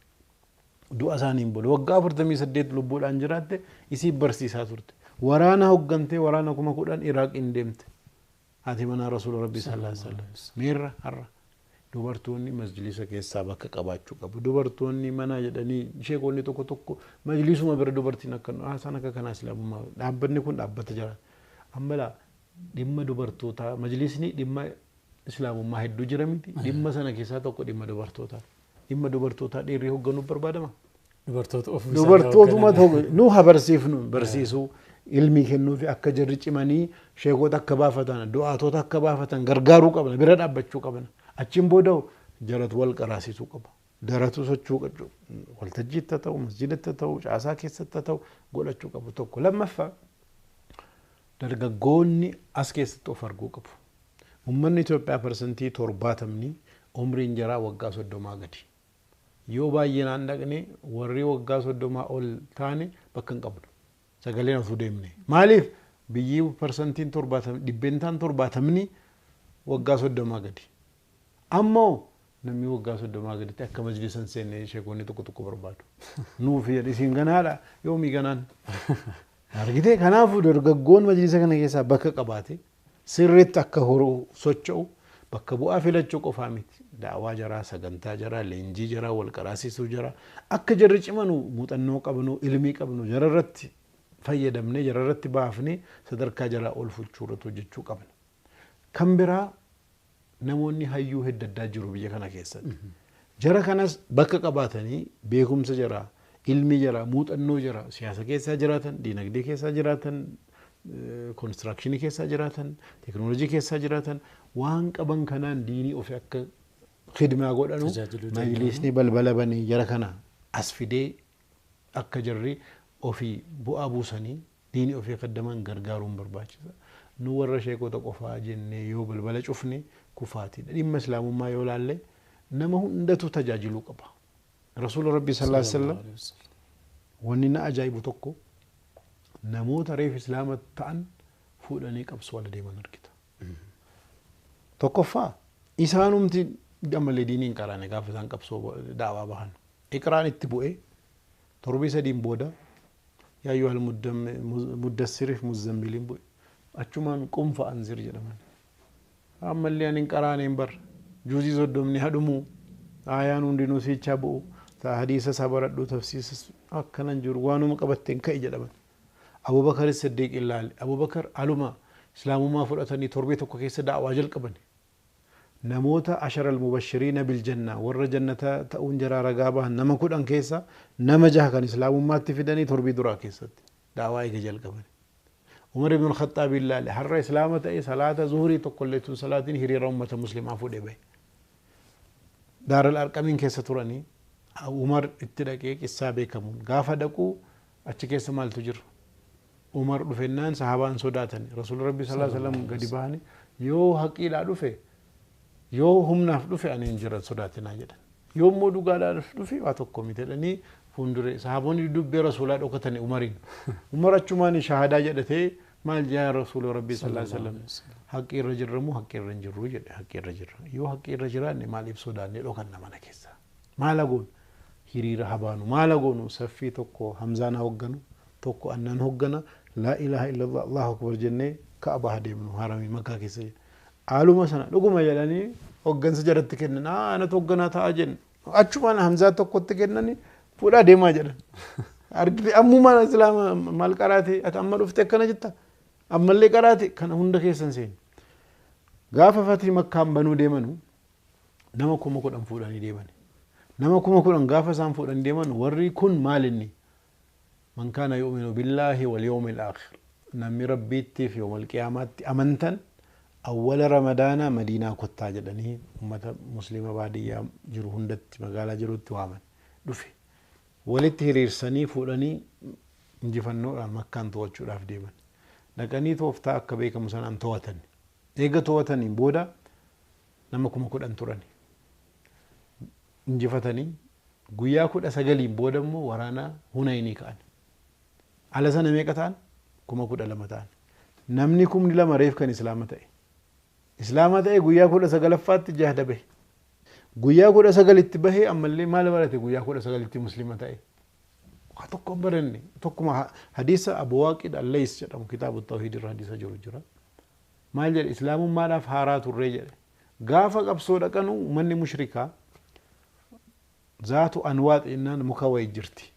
Du'a isaaniin booda waggaa 48 lubbuudhaan jiraatte isii barsiisaa turte. Waraana hoggantee waraana 10,000 Iraaqiin deemte. Haati manaa Rasuula Rabbi sallallahu alaihi wasallam. Miirra har'a. Dubartoonni majlisa keessaa bakka qabaachuu qabu. Dubartoonni mana jedhanii sheekonni tokko tokko majlisuma bira dubartiin akka haasaan akka kanaa islaamummaa dhaabbanni kun dhaabbata jira. Amma laa dhimma dubartootaa majlisni dhimma islaamummaa hedduu jira miti. Dhimma sana keessaa tokko dhimma dubartootaa. Dhimma dubartootaa dhiirri hoogganuuf barbaadama. Dubartoota ofii isaanii Dubartootuma tokko nu haa barsiifnu barsiisuu ilmii kennuufi akka jarri cimanii sheekota akka baafatan du'aatota akka baafatan gargaaruu qabna bira dhaabbachuu qabna. Achiin booda jaratu wal qaraasisuu qaba. Daratu sochuu qabu. Waltajjiitti haa ta'u, masjidatti haa ta'u, caasaa keessatti haa ta'u godhachuu qabu tokko. Lammaffaa dargaggoonni as keessatti of arguu qabu. Uummanni Itoophiyaa 70% umriin jaraa waggaa 30 gadi. Yoo baay'inaan dhaqne warri waggaa 30 ol taane bakka hin qabnu. Sagaleen osoo deemne. Maaliif biyyi 70% 70% waggaa 30 gadi. Ammoo namni waggaa 30 gaditti akka majlisa hin seenne sheekonni tokko tokko barbaadu. Nuuf jedhe isin ganaadha yoomii ganaan. Argitee kanaafuu dargaggoon majlisa kana keessaa bakka qabaate sirriitti akka horuu socho'u bakka bu'aa filachuu qofaa miti. Daawaa jaraa, sagantaa jaraa, leenjii jaraa, wal qaraasisuu jaraa akka jarri cimanu muuxannoo qabnu, ilmii qabnu jararratti fayyadamnee jararratti baafnee sadarkaa jaraa ol fuchuu irratti hojjechuu qabna. Kan biraa namoonni hayyuu hedda addaa jiru biyya kana keessatti. Jara kanas bakka qabaatanii beekumsa jaraa, ilmi jaraa, muuxannoo jaraa siyaasa keessaa jiraatan, diinagdee keessaa jiraatan, konistirakshinii keessaa jiraatan, teekinooloojii keessaa jiraatan waan qaban kanaan diinii ofii akka khidmaa godhanu majlisni balbala banee jara kana as fidee akka jarri ofii bu'aa buusanii diinii ofii kaddaman gargaaruun barbaachisa. Nu warra sheekota qofaa jennee yoo balbala cufne kufaatiidha. Dhimma islaamummaa yoo laalle nama hundatu tajaajiluu qaba. Rasuula Rabbii sallallahu alaihi wasallam wanni na ajaa'ibu tokko namoota reef islaama ta'an fuudhanii qabsoo ala deeman argita. Tokkoffaa isaanumti ammallee diinii hin qaraane gaafa isaan qabsoo daawaa bahan. Iqraan itti bu'ee torbii sadiin booda yaa ayyuhal muddassiriif muzzammiliin bu'e. Achumaan qunfa anzir jedhaman. Ammallee ani hin qaraaneen bar juuzii 30 hadhumuu aayaan hundinuu siichaa bu'u hadiisa isaa baradhuu tafsiisa akkanan jiru waanuma qabatteen ka'i jedhaman. Abubakar Siddiq ilaali. Abubakar aluma islaamummaa fudhatanii torbee tokko keessa daawaa jalqaban. Namoota asharal mubashiriina bil janna warra jannata ta'uun jaraa ragaa bahan nama 10 keessa nama 6 kan islaamummaatti fidanii torbii duraa keessatti daawaa eega jalqaban. Umar ibn al-Khattaab ilaali har'a islaama ta'e salaata zuhurii tokkollee tun salaatiin hiriira uummata muslimaa fuudhee bahe. Daaral Arqamiin keessa turanii Umar itti dhaqee qissaa beekamuun gaafa dhaquu achi keessa maaltu jira? Umar dhufennaan sahaabaan sodaatan Rasuulli Rabbi sallallahu alaihi wasallam gadi bahanii yoo haqiidhaa dhufe yoo humnaaf dhufe ani hin jiran sodaatinaa jedhan. Yoo immoo dhugaadhaaf dhufe waa tokko miti jedhanii Fuulduree sahaabonni dubbii rasuulaa dhokatanii Umariin. Umar achumaan shaahadaa jedhatee maal yaa rasuula rabbii sallallahu alaihi wasallam haqqi irra jirramu haqqi irra hin jirru jedhe haqqi irra jirra. Yoo haqqi irra jiraanne maaliif sodaannee dhokanna mana keessa? Maal goonu? Hiriira habaanu maal goonu? Saffii tokko Hamzaan hogganu tokko annaan hoggana laa ilaaha illallah Allahu akbar jennee Ka'abaa deemnu haramii Makkaa keessa. Haaluma sana dhuguma jedhanii hoggansa jalatti kennan anatu hogganaa ta'a jenna. Achumaan Hamzaa tokkotti kennanii fuudhaa deemaa jedhan. Argite ammumaan islaama maal qaraate ati amma dhufte akkana jetta ammallee qaraate kana hunda keessan seeni. Gaafa fatii Makkaan banuu deemanu nama 10,000 fuudhanii deeman. Nama 10,000 gaafa isaan fuudhanii deeman warri kun maal inni? Man kaana yu'minu billaahi wal yawmil aakhir. Namni rabbiitti fi yawmal qiyaamaatti amantan awwala ramadaanaa Madiinaa kottaa jedhanii uummata musliima baadiyyaa jiru hundatti magaalaa jirutti waaman dhufe. Walitti hiriirsanii fuudhanii injifannoodhaan Makkaan to'achuudhaaf deeman. Dhaqanii tooftaa akka beekamu sanaan to'atan. Eega to'ataniin booda nama 10,000 turan. Injifatanii guyyaa 19 booda immoo waraana Hunaynii ka'an. Ala sana meeqa ta'an? 12,000 ta'an. Namni 2,000 reef kan islaama ta'e. Islaama ta'e guyyaa 19ffaatti jahda bahe. Guyyaa 19tti bahee ammallee maal barate guyyaa 19tti muslima ta'e. Waa tokko hin baranne. Tokkuma hadiisa Abu Waaqid Allays jedhamu kitaaba Tawhiid irra hadiisa jiru jira. Maal jedhe islaamummaadhaaf haaraa turree jedhe. Gaafa qabsoo dhaqanu uummanni mushrikaa zaatu anwaax jennaan muka wayii jirti.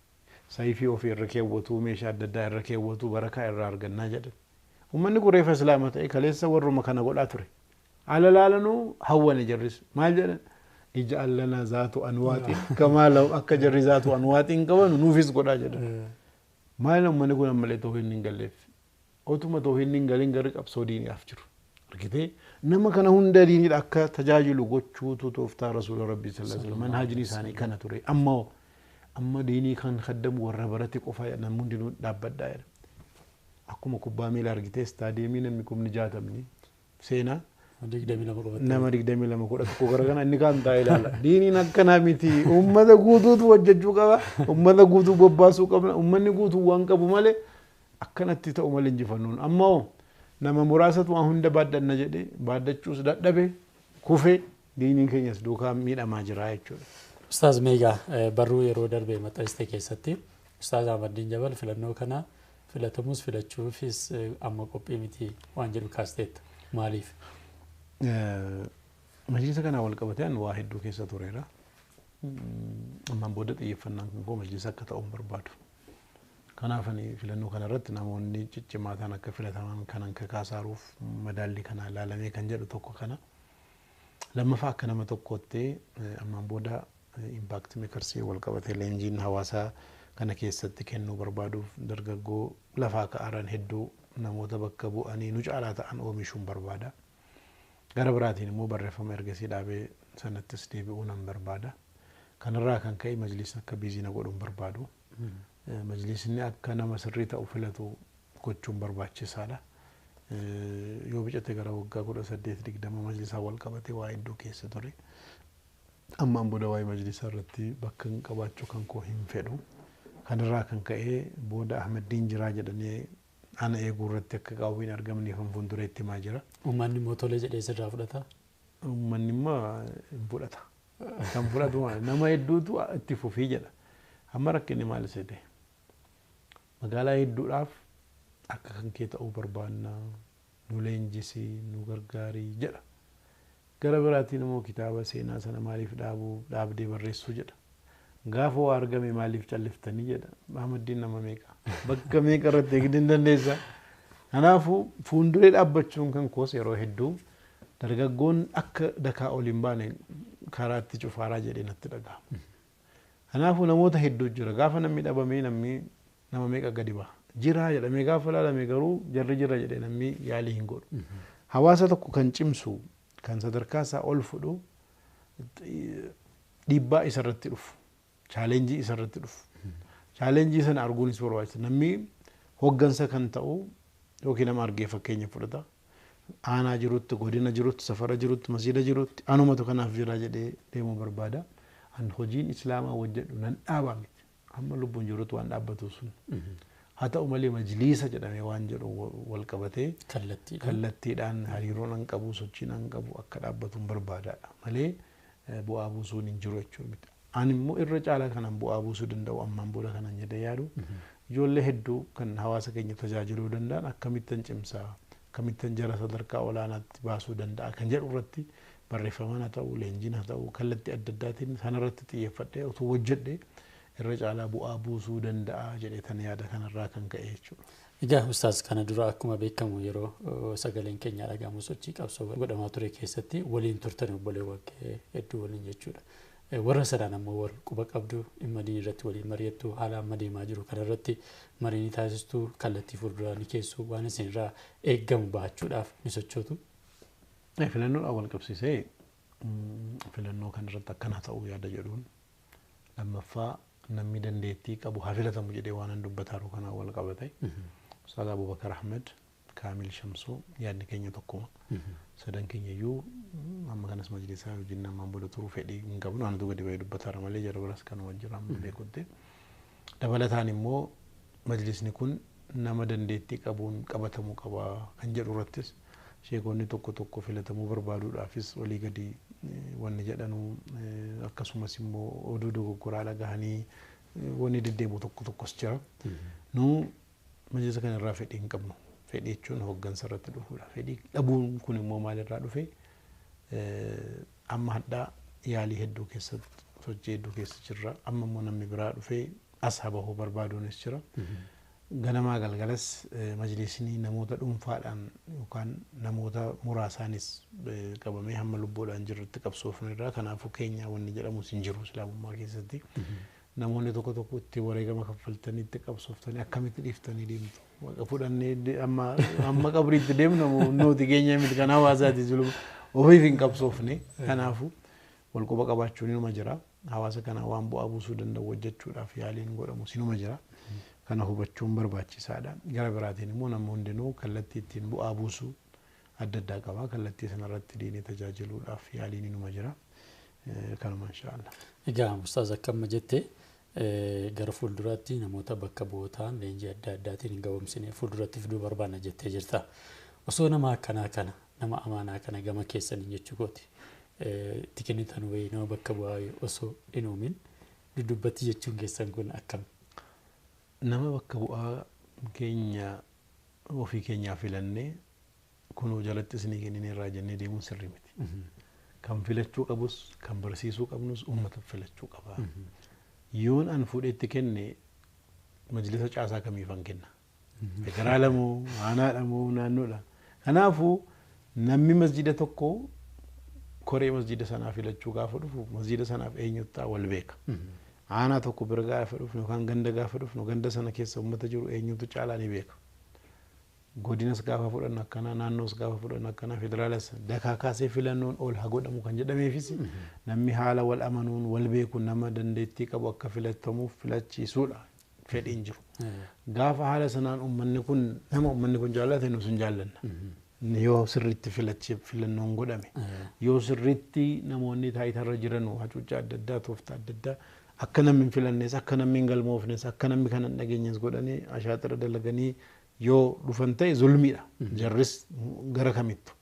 Sayfii ofii irra keewwatu meeshaa adda addaa irra keewwatu barakaa irraa argannaa jedhan. Uummanni kun reefa islaama ta'e kaleessa warruma kana godhaa ture. Ala laalanuu hawwane jarris maal jedhan? Ij'al lanaa zaatu anwaaxin kamaa lahum akka jarri zaatu anwaaxin qabanu nuufis godhaa jedhan. Maal uummanni kun ammallee tawhiidni hin galleef? Otuma tawhiidni hin galin garri qabsoo diiniidhaaf jiru. Argitee nama kana hunda diiniidha akka tajaajilu gochuutu tooftaa rasuula rabbii sallallahu alaihi wasallam manhaajni isaanii kana ture. Amma diinii kan kaddamu warra barate qofa namni hundinuu dhaabbadhaa jedha. Akkuma kubbaa miilaa argitee istaadiyeemii namni 60,000 seenaa nama 22 11 gara kana inni kaan taa'ee ilaala. Diiniin akkanaa miti. Uummata guutuutu hojjechuu qaba. Uummata guutuu bobbaasuu qabna. Uummanni guutuu waan qabu malee akkanatti ta'u malee injifannuun. Amma hoo nama muraasatu waan hunda baaddanna jedhee baaddachuus dadhabe kufee diiniin keenyas duukaa miidhamaa jira jechuudha. Ustaaz Meegaa barruu yeroo darbe maxxansite keessatti Ustaaz Ahmaddiin Jabal filannoo kana filatamus filachuufis amma qophii miti waan jedhu kaasteetta. Maaliif? Majlisa kanaa wal qabatee ani waa hedduu keessa tureera. Ammaan booda xiyyeeffannaan kan koo majlisa akka ta'u hin barbaadu. Kanaaf ani filannoo kanarratti namoonni ciccimaa ta'an akka filataman kanan kakaasaruuf madaalli kana ilaalamee kan jedhu tokko kana. Lammaffaa akka nama tokkootti ammaan booda impact makersii wal qabatee leenjiin hawaasaa kana keessatti kennuu barbaaduuf dargaggoo lafaa ka'aran hedduu namoota bakka bu'anii nu caalaa ta'an oomishuun barbaada. Gara biraatiin immoo barreeffama ergasii dhaabee sanattis deebi'uu nan barbaada. Kanarraa kan ka'e majlisni akka biizina godhuun barbaadu. Majlisni akka nama sirrii ta'u filatu gochuun barbaachisaadha. Yoo bicate gara waggaa 18-20 majlisaa wal qabatee waa hedduu keessa ture. Ammaan booda waa'ee majlisaa irratti bakka hin qabaachuu kan koo hin fedhu. Kanarraa kan ka'e booda Ahmaddiin jiraa jedhanii ana eeguu irratti akka qaawwiin argamneef hin fuuldureetti himaa jira. Uummanni immoo tolee jedhee sirraa fudhata? Uummanni immoo hin fudhata. Kan fudhatu nama hedduutu itti fufii jedha. Amma rakkinni maal isa ta'e? Magaalaa hedduudhaaf akka kan kee ta'uu barbaanna nu leenjisii nu gargaarii jedha. Gara biraatiin immoo kitaaba seenaa sana maaliif dhaabuu dhaabdee barreessuu jedha. Gaafa waa argame maaliif calliftanii jedha. Ahmaddiin nama meeqa? Bakka meeqa irratti eegdee hin dandeessa. Kanaafuu fuulduree dhaabbachuun kan koos yeroo hedduu dargaggoon akka dakaa ol hin baane karaatti cufaaraa jedhee natti dhagahama. Kanaafuu namoota hedduu jira. Gaafa namni dhabamee namni nama meeqa gadi baha. Jira jedhamee gaafa ilaalame garuu jarri jira jedhee namni yaalii hin godhu. Hawaasa tokko kan cimsu kan sadarkaa isaa ol fudhu dhiibbaa isarratti dhufu. Chaalenjii isarratti dhufu. Chaalenjii sana arguunis barbaachisa. Namni hoggansa kan ta'u yookiin nama argee fakkeenya fudhata. Aanaa jirutti, godina jirutti, safara jirutti, masjiida jirutti anumatu kanaaf jira jedhee deemuu barbaada. An hojiin islaamaa hojjedhu nan dhaabaa miti. Amma lubbuun jirutti waan dhaabbatu sun. Haa ta'u malee majliisa jedhamee waan jedhu wal qabatee kallattiidhaan hariiroon an qabu sochiin an qabu akka dhaabbatu hin barbaadaadha malee bu'aa buusuun hin jiru jechuudha. Ani immoo irra caalaa kanan bu'aa buusuu danda'u ammaan booda kanan jedhee yaadu ijoollee hedduu kan hawaasa keenya tajaajiluu danda'an akkamittan cimsaa akkamittan jara sadarkaa olaanaatti baasuu danda'a kan jedhu irratti barreeffamaan haa ta'u leenjiin haa ta'u kallattii adda addaatiin sanarratti xiyyeeffadhee otoo hojjedhee irra caalaa bu'aa buusuu danda'a jedhee tan yaada kanarraa kan ka'e jechuudha. Egaa ustaas kana dura akkuma beekamu yeroo sagaleen keenya dhagahamu sochii qabsoo godhamaa ture keessatti waliin turtan obboleewwan hedduu waliin jechuudha. Warra sanaan ammoo wal quba qabdu dhimma diinii irratti waliin mari'attu haala amma deemaa jiru kanarratti marii ni taasistu kallattii fuulduraa ni keessu waan isinirraa eeggamu bahachuudhaaf ni sochootu. Filannoodhaan wal qabsiisee filannoo kanarratti akkana ta'uu yaada jedhuun lammaffaa namni dandeettii qabu haa filatamu jedhee waan an dubbataa jiru kanaan wal qabate. Ustaaz Abubakar Ahmed, Kaamil Shamsuu yaadni keenya tokkuma. Sadan keenya iyyuu amma kanas majlisaa wajjin ammaan booda turuu fedhii hin qabnu anatu gadi bahee dubbataa malee jara biras kanuma jira amma beekutti. Dabalataan immoo majlisni kun nama dandeettii qabuun qabatamuu qaba kan jedhu irrattis sheekonni tokko tokko filatamuu barbaaduudhaafis walii gadi wanni jedhanu akkasumas immoo oduu dogoggoraa dhagahanii wanni deddeebi'u tokko tokkos jira. Nu majlisa kana irraa fedhii hin qabnu. Fedhii jechuun hooggansa irratti dhufuudha. Fedhii dhabuun kun immoo maalirraa dhufe amma hadhaa yaalii hedduu keessatti sochii hedduu keessa jirra. Amma immoo namni biraa dhufee as habahuu barbaaduunis jira. Ganamaa galgalas majlisni namoota dhuunfaadhaan yookaan namoota muraasaanis qabamee hamma lubbuudhaan jirrutti qabsoofnirra. Kanaafuu keenya wanni jedhamus hin jiru islaamummaa keessatti. Namoonni tokko tokko itti wareegama kaffaltanii itti qabsooftanii akkamitti dhiiftanii deemtu. Waaqa fudhannee amma qabriitti deemnu nuti keenya miti kan hawaasaati zuluma ofiif hin qabsoofne. Kanaafuu wal quba qabaachuun inuma jira. Hawaasa kana waan bu'aa buusuu danda'u hojjechuudhaaf yaaliin godhamus inuma jira. Kana hubachuun barbaachisaadha. Gara biraatiin immoo namni hundinuu kallattii ittiin bu'aa buusuu adda addaa qaba. Kallattii sanarratti diinee tajaajiluudhaaf yaaliin inuma jira. Kanuma inshaallah. Egaa ustaaz akkama jette gara fuulduraatti namoota bakka bu'ootaan leenjii adda addaatiin hin gahoomsine fuulduratti fiduu barbaanna jettee jirta. Osoo nama akkanaa kana nama amaanaa kana gama keessaniin jechuu kooti. Itti kennitan wayii nama bakka bu'aa osoo hin uumin duddubbatti jechuun keessan kun akkam? Nama bakka bu'aa keenya ofii keenyaa filannee kunuu jalatti isinii kennine irraa jennee deemuun sirrii miti. Kan filachuu qabus kan barsiisuu qabnus uummata filachuu qaba. Yoon an fuudheetti kenne majlisa caasaa kamiifan kenna? Federaala moo aanaadha moo naannoodha? Kanaafuu namni masjida tokko koree masjida sanaa filachuu gaafa dhufu masjida sanaaf eenyutti wal beeka. Aanaa tokko bira gaafa dhufnu yookaan ganda gaafa dhufnu ganda sana keessa uummata jiru eenyutu caalaa ni beeka. Godinas gaafa fudhannu akkanaa naannoos gaafa fudhannu akkanaa federaalas dakaa kaasee filannoon ol haa godhamu kan jedhameefis namni haala wal amanuun wal beeku nama dandeettii qabu akka filatamuuf filachiisuudha fedhiin jiru. Gaafa haala sanaan uummanni kun nama uummanni kun jaallate nus hin jaallanna. Yoo sirriitti filannoon godhame yoo sirriitti namoonni taayitarra jiran hacuuccaa adda addaa tooftaa adda addaa akka namni hin filannes akka namni hin galmoofnes akka namni kana hin dhageenyes godhanii ashaaxira dalaganii yoo dhufan ta'e zulmiidha. Jarris gara kamittu.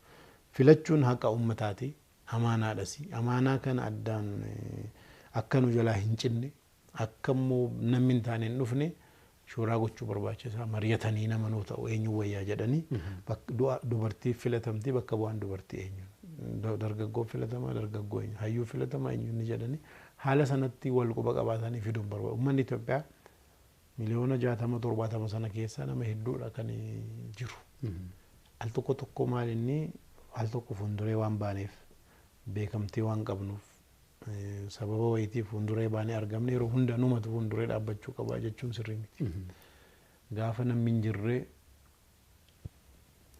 Filachuun haqa uummataati. Amaanaadhas. Amaanaa kana addaan akka nu jalaa hin cinne akka immoo namni hin taane hin dhufne shooraa gochuu barbaachisaa. Mari'atanii nama nuu ta'u eenyu wayyaa jedhanii dubartii filatamti bakka bu'aan dubartii eenyu. Dargaggoo filatama dargaggoo eenyu. Hayyuu filatama eenyu inni jedhanii haala sanatti wal quba qabaatanii fiduun barbaadu. Uummanni Itoophiyaa miliyoona 60 70 sana keessa nama hedduudha kan jiru. Al tokko tokko maal inni al tokko fuulduree waan baaneef beekamtii waan qabnuuf sababa wayiitiif fuulduree baanee argamne yeroo hunda numatu fuulduree dhaabbachuu qaba jechuun sirrii miti. Gaafa namni hin jirre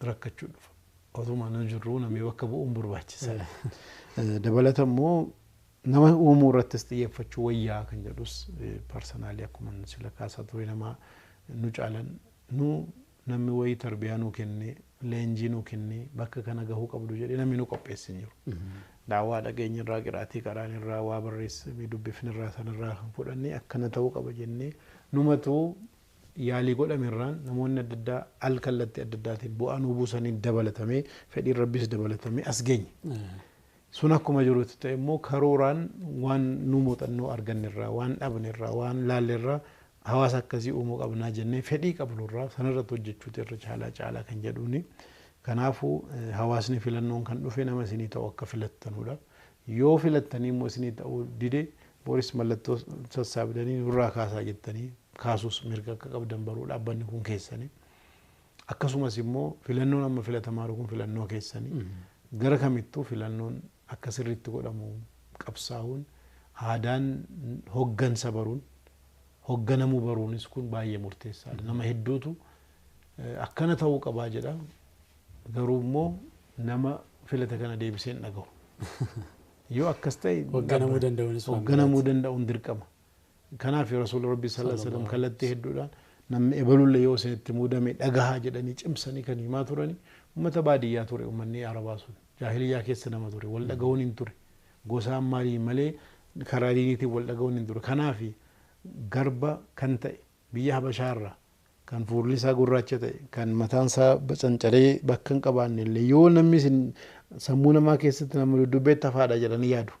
rakkachuu dhufa. Otuma nu jirru namni bakka bu'uun barbaachisaadha. Dabalata immoo nama uumuu irrattis xiyyeeffachuu wayyaa kan jedhus parsanaalii akkuma sila kaasaa ture nama nu caalan nu namni wayii tarbiyaa nuu kennee leenjii nuu kennee bakka kana gahuu qabdu jedhee namni nu qopheesse hin jiru. Daawwaa dhageenyarraa, qiraatii qaraanirraa, waa barreessamee dubbifnirraa sanarraa kan fudhannee akkana ta'uu qaba jennee numatu yaalii godhamerraan namoonni adda addaa al kallattii adda addaatiin bu'aa nuu buusaniin dabalatamee fedhiin rabbis dabalatamee as geenye. Sun akkuma jirutti ta'e immoo karooraan waan nu muuxannoo argannerraa, waan dhabnerraa, waan laallerraa hawaasa akkasii uumuu qabnaa jennee fedhii qabnurraa sanarratti hojjechuutu irra caalaa caalaa kan jedhuuni. Kanaafuu hawaasni filannoon kan dhufe nama isinii ta'u akka filattanudha. Yoo filattanii immoo isinii ta'uu dide boris mallattoo sassaabdanii nurraa kaasaa jettanii kaasuus mirga akka qabdan baruu dhaabbanni kun keessanii. Akkasumas immoo filannoon amma filatamaa jiru kun filannoo keessanii. Gara kamittuu filannoon akka sirriitti godhamu qabsaa'uun aadaan hoggansa baruun hogganamuu baruunis kun baay'ee murteessaadha. Nama hedduutu akkana ta'uu qabaa jedha. Garuu immoo nama filate kana deebisee hin dhagahu. Yoo akkas ta'e Hogganamuu danda'uunis waan hogganamuu danda'uun dirqama. Kanaaf Rasuulli Rabbii sallallahu alaihi wasallam kallattii hedduudhaan namni ebalullee yoo isinitti muudame dhagahaa jedhanii cimsanii kan himaa turani uummata baadiyyaa ture uummanni Arabaa sun jaahiliyyaa keessa nama ture wal dhagahuun hin ture gosaan maalii malee karaa diiniitiin wal dhagahuun hin ture. Kanaaf garba kan ta'e biyya Habashaarraa kan fuulli isaa gurraacha ta'e kan mataan isaa cancalee bakka hin qabaanne illee yoo namni isin sammuu namaa keessatti nama dudubbeetti hafaadha jedhanii yaadu.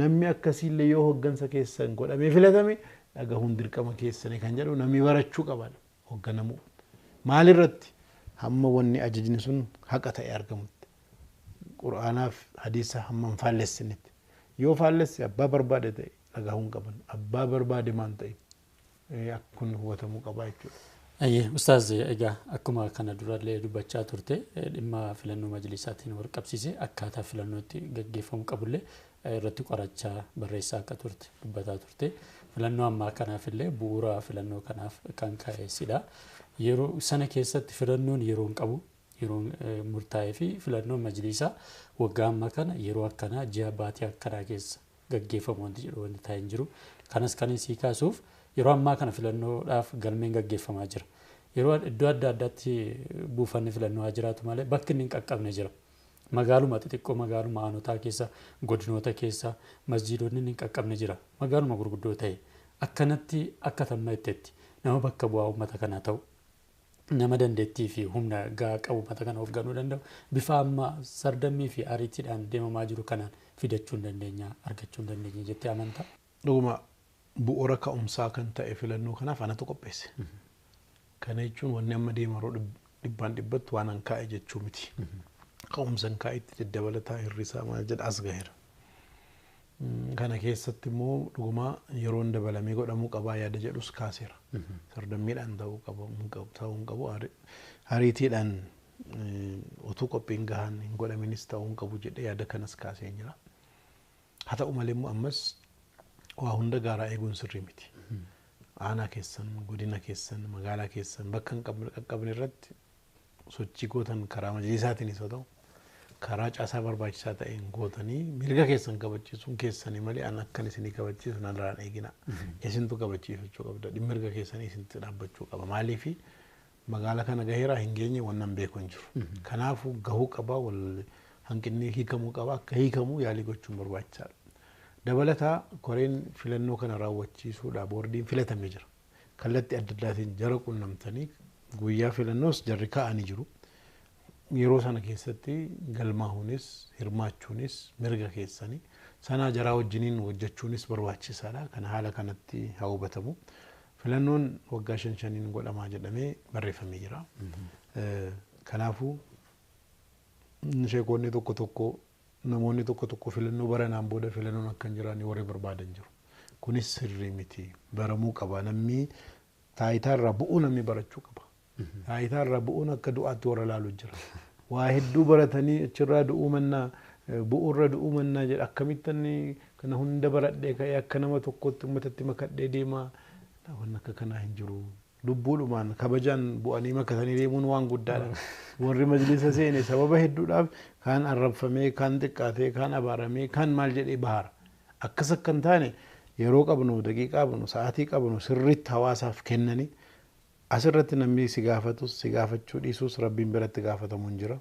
Namni akkasiillee yoo hoggansa keessan godhamee filatame dhagahuun dirqama keessanii kan jedhu namni barachuu qaba hogganamuu. Maalirratti hamma wanni ajajni sun haqa ta'e argamutti. Qur'aanaaf hadiisa hamma hin faallessinitti. Yoo faallesse abbaa barbaade ta'e dhagahuun qaban abbaa barbaade maan ta'e kun hubatamuu qaba jechuudha. Ayyee ustaaz egaa akkuma kana durallee dubbachaa turte dhimma filannoo majlisaatiin wal qabsiise akkaataa filannootti gaggeeffamuu qabullee irratti qorachaa barreessaa akka turte dubbataa turte filannoo ammaa kanaaf illee bu'uura filannoo kanaaf kan ka'eessidha. Yeroo sana keessatti filannoon yeroo hin qabu yeroo murtaa'ee fi filannoon majlisaa waggaa ammaa kana yeroo akkanaa ji'a baatii akkanaa keessa gaggeeffamu wanti jedhu wanti taa'ee hin jiru. Kanas kan sii kaasuuf yeroo ammaa kana filannoodhaaf galmeen gaggeeffamaa jira. Yeroo iddoo adda addaatti buufanni filannoo haa jiraatu malee bakki inni hin qaqqabne jira. Magaaluma xixiqqoo magaaluma aanotaa keessa godinoota keessa masjiidonni inni hin qaqqabne jira. Magaaluma gurguddoo ta'e akkanatti akka tamma itteetti nama bakka bu'aa uummata kanaa ta'u nama dandeettii fi humna gahaa qabu uummata kana hoogganuu danda'u bifa amma sardammii fi ariitiidhaan deemamaa jiru kanaan fidachuu hin dandeenya argachuu hin dandeenya jettee amantaa. Dhuguma bu'uura ka'umsaa kan ta'e filannoo kanaaf anatu qopheesse. Kana jechuun wanni amma deema yeroo dhibbaan dhibbatti waan an kaa'e jechuu miti. Ka'umsa an kaa'etti daddabalataa hir'isaa maal jedha as gaheera. Kana keessatti immoo dhuguma yeroon dabalamee godhamuu qabaa yaada jedhus kaaseera. Sardammiidhaan ta'uu qaba ta'uu hin qabu ariitiidhaan utuu qophiin gahaan hin godhaminis ta'uu hin qabu jedhee yaada kanas kaasee jira. Haa ta'u malee immoo ammas waa hunda gaaraa eeguun sirrii miti. Aanaa keessan, godina keessan, magaalaa keessan bakka hin qaqqabne irratti sochii gootan karaa majlisaatiinis haa ta'u karaa caasaa barbaachisaa ta'een gootanii mirga keessan kabachiisuun keessanii malee an akkan isinii kabachiisu narraan eegina. Isintu kabachiifachuu qabda. Mirga keessanii isintu dhaabbachuu qaba. Maaliifi magaala kana gaheeraa hin geenye wannan beeku hin jiru. Kanaafuu gahuu qaba wal hanqinni hiikamuu qaba akka hiikamu yaalii gochuun barbaachisaadha. Dabalataa koreen filannoo kana raawwachiisuudhaaf boordiin filatamee jira. Kallattii adda addaatiin jara qunnamtanii guyyaa filannoos jarri kaa'anii jiru. Yeroo sana keessatti galmaahuunis hirmaachuunis mirga keessanii sanaa jaraa wajjiniin hojjechuunis barbaachisaadha. Kana haala kanatti haa hubatamu. Filannoon waggaa shan shaniin godhamaa jedhamee barreeffamee jira. Kanaafuu sheekonni tokko tokko namoonni tokko tokko filannoo baranaan booda filannoon akka hin jiraanne warri barbaadan jiru. Kunis sirrii miti. Baramuu qaba. Namni taayitaa irraa bu'uu namni barachuu qaba. Taayitaa irraa bu'uun akka du'aatti warra laalu jira. Waa hedduu baratanii achirraa du'uu mannaa bu'uurra du'uu mannaa jedha akkamitti inni kana hunda baradhee ka'ee akka nama tokkotti uummatatti makadhee deemaa waan akka kanaa hin jiru. Lubbuudhumaan kabajaan bu'anii makatanii deemuun waan guddaadha. Warri majlisa seene sababa hedduudhaaf kaan arrabfamee, kaan xiqqaatee, kaan abaaramee, kaan maal jedhee bahara. Akkas akka hin taane yeroo qabnu, daqiiqaa qabnu, sa'aatii qabnu sirriitti hawaasaaf kennanii asirratti namni si gaafatus si gaafachuu dhiisus rabbiin biratti gaafatamuun jira.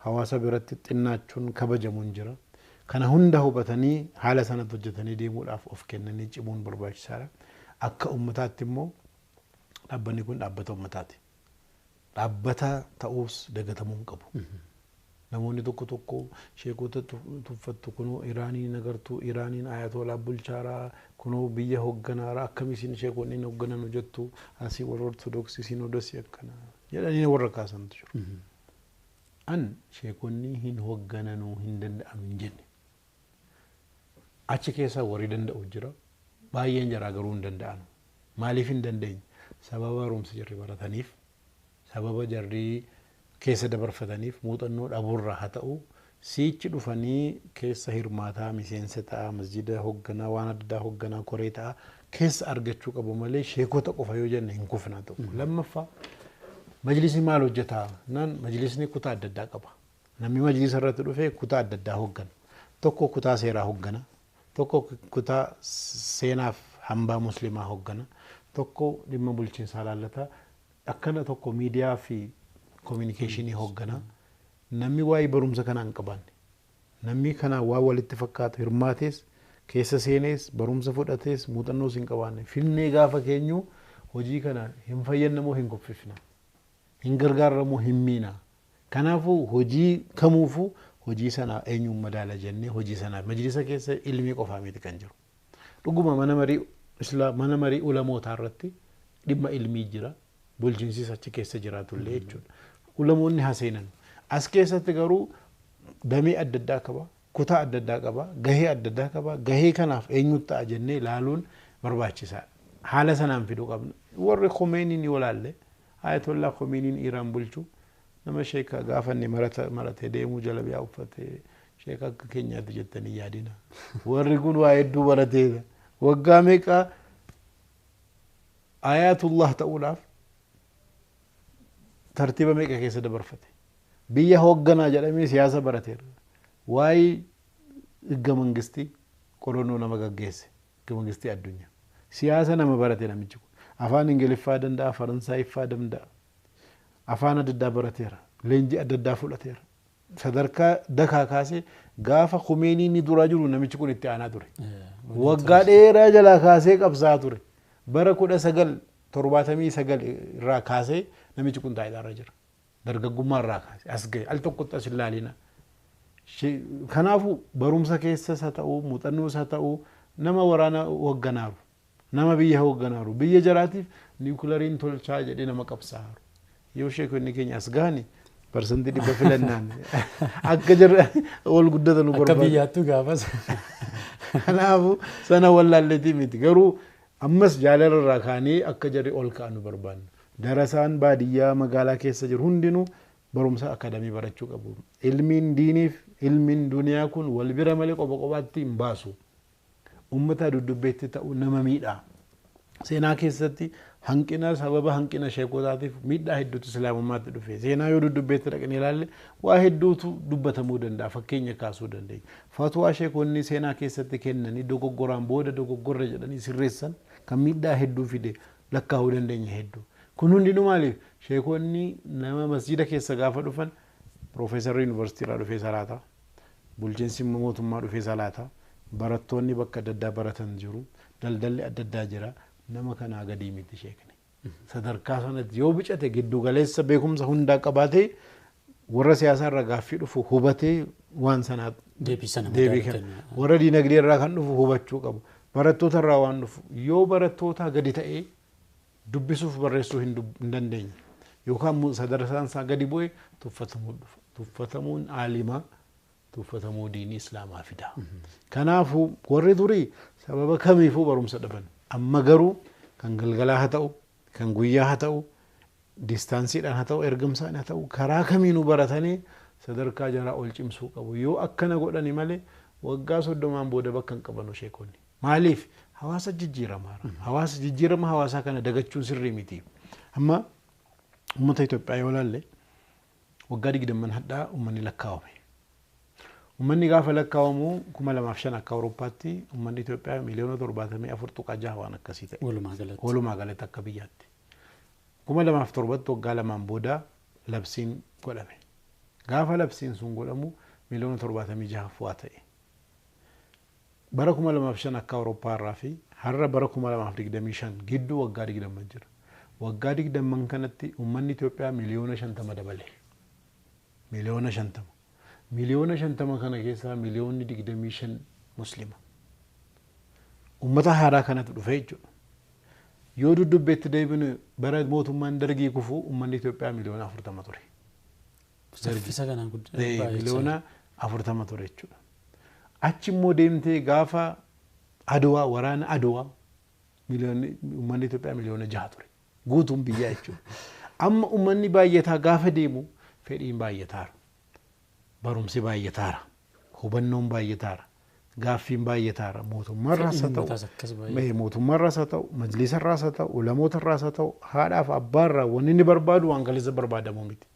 Hawaasa biratti xinnaachuun kabajamuun jira. Kana hunda hubatanii haala sanatti hojjetanii deemuudhaaf of kennanii cimuun barbaachisaadha. Akka uummataatti immoo dhaabbanni kun dhaabbata uummataati. Dhaabbata ta'uus dagatamuu hin qabu. Namoonni tokko tokko sheekota tuffattu kunoo Iraaniin agartuu Iraaniin ayatolaa bulchaaraa kunoo biyya hoogganaaraa akkamiin sheekonni hoogganan jettu asii warra ortodoksii sinodosii akkana jedhanii warra kaasantu jiru. An sheekonni hin hooggananuu hin danda'amu hin jenne. Achi keessaa warri danda'u jira. Baay'een jaraa garuu hin danda'an. Maaliif hin dandeenye? Sababa barumsa jarri barataniif, sababa jarri keessa dabarfataniif muuxannoo dhabuurraa haa ta'u siichi dhufanii keessa hirmaataa miseensa ta'a masjida hoogganaa waan adda addaa hoogganaa koree ta'a keessa argachuu qabu malee sheekota qofa yoo jenne hin kufnaa tokko. Lammaffaa majlisni maal hojjetaa? Naan majlisni kutaa adda addaa qaba. Namni majlisa irratti dhufee kutaa adda addaa hooggana. Tokko kutaa seeraa hooggana. Tokko kutaa seenaaf hambaa musliimaa hooggana. Tokko dhimma bulchiinsaa laallata. Akkana tokko miidiyaa fi kominikeeshinii hooggana. Namni waa'ee barumsa kanaa hin qabaanne. Namni kanaa waa walitti fakkaatu hirmaatees keessa seenees barumsa fudhatees muuxannoos hin qabaanne. Filnee gaafa keenyu hojii kana hin fayyadnamoo hin kuffifna. Hin gargaaramoo hin miina. Kanaafuu hojii kamuufuu hojii sana eenyuun madaala jennee hojii sanaaf majlisa keessa ilmii qofaa miti kan jiru. Dhuguma mana marii mana marii ulamootaa irratti dhimma ilmii jira. Bulchiinsis achi keessa jiraatullee jechuudha. Ulamoonni haseenan. As keessatti garuu damee adda addaa qaba, kutaa adda addaa qaba, gahee adda addaa qaba. Gahee kanaaf eenyutu ta'a jennee ilaaluun barbaachisaadha. Haala sanaan fiduu qabna. Warri Khomeiniin yoo ilaalle Ayatollah Khomeiniin Iraan bulchu nama sheeka gaafanne maratee deemuu jalabiyaa uffatee sheeka akka keenyaatti jettanii yaadina. Warri kun waa hedduu barateera. Waggaa meeqa Ayatullah ta'uudhaaf tartiiba meeqa keessa dabarfate. Biyya hoogganaa jedhamee siyaasa barateera. Waa'ee higga mangistii qorannoo nama gaggeesse. Higga mangistii addunyaa. Siyaasa nama barate namichi kun. Afaan Ingiliffaa danda'a, Faransaayiffaa danda'a. Afaan adda addaa barateera. Leenjii adda addaa fudhateera. Sadarkaa dakaa kaasee gaafa Khomeiniin inni duraa jiru namichi kun itti aanaa ture. Waggaa dheeraa jalaa kaasee qabsaa ture. Bara 1979 irraa kaasee namichi kun taayitaa jira. Dargaggummaa irraa kaasee as ga'e al tokkotti as ilaalina. Kanaafuu barumsa keessas haa ta'u muuxannoos haa ta'u nama waraana hoogganaaru nama biyya hoogganaaru biyya jaraatiif niwukilaariin tolchaa jedhee nama qabsaaru. Yoo sheekonni keenya as gahani 100% filannaan akka jarra ol guddatan nu barbaadu. Akka biyyaattuu gaafas. Kanaafuu sana wallaalleetii miti garuu ammas jaalala irraa kaanee akka jarri ol ka'an nu barbaanna. Darasaan baadiyyaa magaalaa keessa jiru hundinuu barumsa akadamii barachuu qabu. Ilmiin diiniif ilmiin duniyaa kun wal bira malee qofa qofaatti hin baasu. Uummata dudubbeetti ta'u nama miidha. Seenaa keessatti hanqina sababa hanqina sheekotaatiif miidhaa hedduutu islaamummaatti dhufe. Seenaa yoo dudubbeetti dhaqnee ilaalle waa hedduutu dubbatamuu danda'a fakkeenya kaasuu dandeenya. Fatwaa sheekonni seenaa keessatti kennanii dogoggoraan booda dogoggorra jedhanii sirreessan kan miidhaa hedduu fide lakkaa'uu dandeenya hedduu. Kun hundinuu maaliif sheekonni nama masjida keessa gaafa dhufan piroofeesarri yuunivarsiitii irraa dhufee salaata, bulchiinsi mootummaa dhufee salaata, barattoonni bakka adda addaa baratan jiru, daldalli adda addaa jira. Nama kanaa gadii miti sheekni. Sadarkaa sanatti yoo bicate giddu galeessa beekumsa hundaa qabaatee warra siyaasaa irraa gaaffii dhufu hubatee waan sanaa deebii kenna. Warra diinagdee irraa kan dhufu hubachuu qabu. Barattoota irraa waan dhufu yoo barattoota gadi ta'ee dubbisuuf barreessuu hin dandeenye yookaan sadarkaan isaa gadi bu'e tuffatamuu dhufa. Tuffatamuun aalimaa tuffatamuu diinii islaamaa fida. Kanaafuu warri durii sababa kamiifuu barumsa dhaban. Amma garuu kan galgalaa haa ta'u, kan guyyaa haa ta'u, distaansiidhaan haa ta'u, ergamsaan haa ta'u, karaa kamiinuu baratanii sadarkaa jaraa ol cimsuu qabu. Yoo akkana godhani malee waggaa 30 booda bakka hin qabanu sheekonni. Maaliif? Hawaasa jijjiiramaara. Hawaasa jijjiirama hawaasaa kana dagachuun sirrii miti. Amma uummata Itoophiyaa yoo ilaalle waggaa 20 hadhaa uummanni lakkaawame. Uummanni gaafa lakkaawamu 2005 akka Awurooppaatti uummanni Itoophiyaa miliyoona 74.6 waan akkasii ta'e. Walumaa galatti akka biyyaatti. 2007 waggaa lamaan booda labsiin godhame. Gaafa labsiin sun godhamu miliyoona 76 waa ta'e. Bara 2005 akka Awurooppaa irraa fi har'a bara 2025 gidduu waggaa 20 jira. Waggaa 20 kanatti uummanni Itoophiyaa 50 miliyoona dabale. 50 miliyoona. 50 miliyoona kana keessaa 25 miliyoonni muslima. Uummata haaraa kanatu dhufe jechuudha. Yoo dudubbeetti deebinu bara mootummaan dargii kufuu uummanni Itoophiyaa 40 miliyoona ture. Saffisa kanaan guddaa. 40 miliyoona ture jechuudha. Achi immoo deemtee gaafa Adwaa, waraana Adwaa, uummanni Itoophiyaa 6 miliyoona ture. Guutuun biyyaa jechuudha. Amma uummanni baay'ataa gaafa deemu fedhiin baay'ataara. Barumsi baay'ataara. Hubannoon baay'ataara. Gaaffiin baay'ataara. Mootummaarraas haa ta'u, mootummaarraas haa ta'u, majlisarraas haa ta'u, ulamootarraas haa ta'u, haadhaaf abbaarraa wanni inni barbaadu waan kaleessa barbaadamu miti.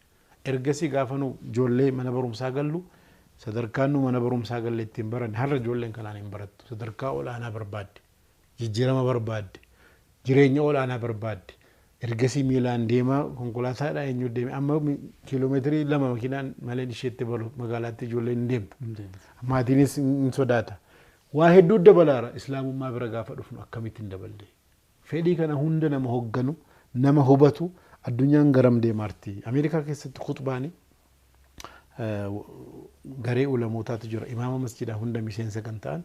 Ergasii gaafa nu ijoollee mana barumsaa gallu sadarkaan nu mana barumsaa galle ittiin baranne har'a ijoolleen kanaan hin barattu. Sadarkaa olaanaa barbaadde, jijjiirama barbaadde, jireenya olaanaa barbaadde. Ergasii miilaan deemaa konkolaataadhaan eenyu deeme amma kiiloomeetirii 2 makiinaan malee isheetti balu magaalaatti ijoolleen hin deemtu. Maatiinis hin sodaata. Waa hedduu dabalaara. Islaamummaa bira gaafa dhufnu akkamitti hin daballe? Fedhii kana hunda nama hogganu, nama hubatu, addunyaan garam deemaarti. Ameerikaa keessatti khutbaani garee ulamootaatu jira. Imaama masjidaa hunda miseensa kan ta'an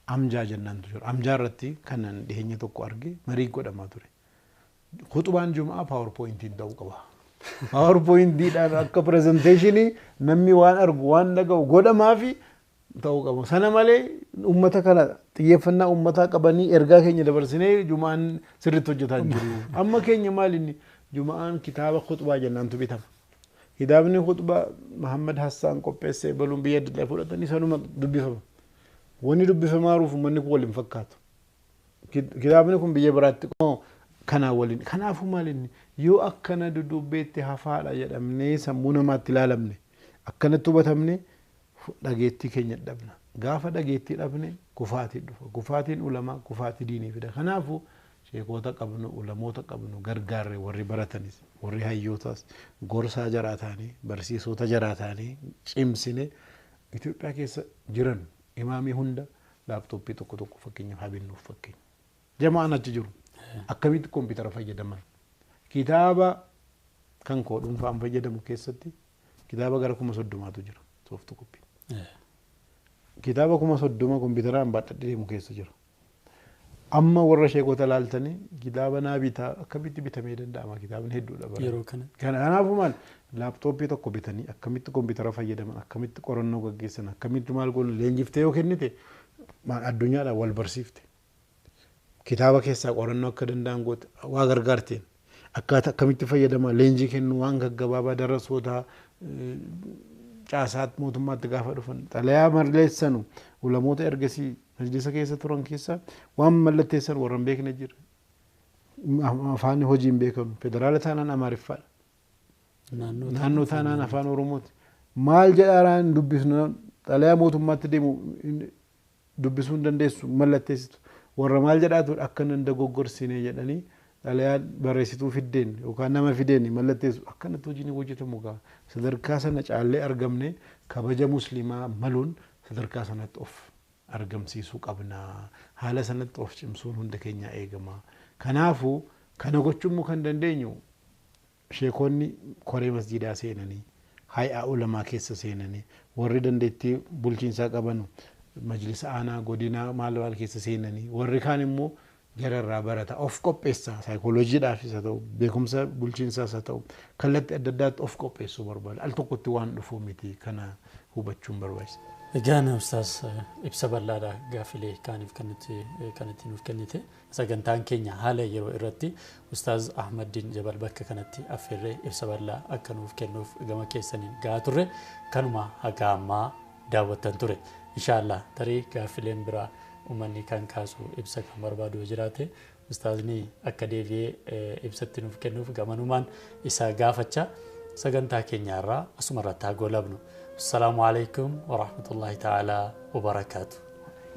amjaa jennaantu jira. Amjaa irratti kanan dhiheenya tokko arge marii godhamaa ture. Khutbaan Jum'aa PowerPointiin ta'uu qaba. PowerPointiidhaan akka presenteeshinii namni waan argu waan dhaga'u godhamaa fi ta'uu qaba. Sana malee uummata kana xiyyeeffannaa uummataa qabanii ergaa keenya dabarsinee Jum'aan sirriitti hojjetaa hin jiru. Amma keenya maal inni Jum'aan kitaaba khutbaa jennaantu bitama. Kitaabni khutbaa Muhammad Hassaan qopheessee baluun biyya adda addaa fudhatanii sanuma dubbifama. Wanni dubbifamaaruuf uummanni kun waliin fakkaatu. Kitaabni kun biyya biraatti kanaa waliin. Kanaafuu maal inni yoo akkana dudubbeetti hafaadha jedhamnee sammuu namaatti ilaalamne akkanatti hubatamne dhageettii keenya dhabna. Gaafa dhageettii dhabne kufaatiin dhufa. Kufaatiin ulamaa kufaatii diinii fida. Kanaafuu sheekota qabnu, ulamoota qabnu gargaarre, warri baratanis warri hayyootas gorsaa jaraa ta'anii barsiisota jaraa ta'anii cimsine Itoophiyaa keessa jiran imaamii hunda laaptooppii tokko tokko fakkeenyaaf haa binnuuf fakkeenya. Jamaan achi jiru. Akkamitti kompiitara fayyadaman? Kitaaba kan koo dhuunfaan fayyadamu keessatti kitaaba gara 30,000tu jira soft copy. Kitaaba 30,000 kompiitaraan baadhadhee deemu keessa jira. Amma warra sheekota laaltanii kitaaba naa bitaa, akkamitti bitamee danda'ama? Kitaabni hedduudha bara. Yeroo kana. Kanaafuu maal laaptooppii tokko bitanii akkamitti kompiitara fayyadaman, akkamitti qorannoo gaggeessan, akkamitti maal goonu leenjiftee yoo kennite maal addunyaadhaan wal barsiifte. Kitaaba keessaa qorannoo akka danda'an goote, waa gargaarteen akkaataa akkamitti fayyadaman leenjii kennu, waan gaggabaabaa darasoota caasaatti mootummaatti gaafa dhufan xalayaa malleessanu ulamoota ergasii majlisa keessa turan keessa waan mallatteessan warra hin beekne jira. Afaan hojii hin beekanu. Federaala taanaan Amaariffaadha. Naannoo taanaan Afaan Oromooti. Maal jedhaaraan dubbisnu xalayaa mootummaatti deemu dubbisuu hin dandeessu mallatteessitu. Warra maal jedhaatu akka nan dogoggorsine jedhanii xalayaa barreessituu fiddeen yookaan nama fideen mallatteessu, akkanatti hojiin hojjetamu gaa sadarkaa sana caallee argamne kabaja musliimaa maluun sadarkaa sanatti of argamsiisuu qabna. Haala sanatti of cimsuun hunda keenya eegama. Kanaafuu kana gochuun kan dandeenyu sheekonni koree masjidaa seenanii, hay'aa ulamaa keessa seenanii, warri dandeettii bulchiinsaa qaban majlisa aanaa, godinaa, maal maal keessa seenanii, warri kaan immoo jararraa barata of qopheessa, saayikooloojiidhaafis haa ta'u, beekumsa bulchiinsaas haa ta'u, kallattii adda addaatti of qopheessuu barbaada. Al tokkotti waan dhufuu miti, kana hubachuun barbaachisa. Egaan ustaas, ibsa bal'aadha gaaffilee kaaniif kan itti nuuf kennite. Sagantaan keenya haala yeroo irratti ustaaz Ahmaddiin Jabal bakka kanatti affeerree ibsa bal'aa akka nuuf kennuuf gama keessaniin gahaa turre kanuma haga ammaa daawwattan ture. Inshaallah tarii gaaffileen biraa uummanni kan kaasu ibsa kan barbaadu yoo jiraate ustaazni akka deebi'ee ibsatti nuuf kennuuf gamanumaan isa gaafachaa sagantaa keenyaarraa asuma irratti haa goolabnu. السلام عليكم ورحمة الله تعالى وبركاته.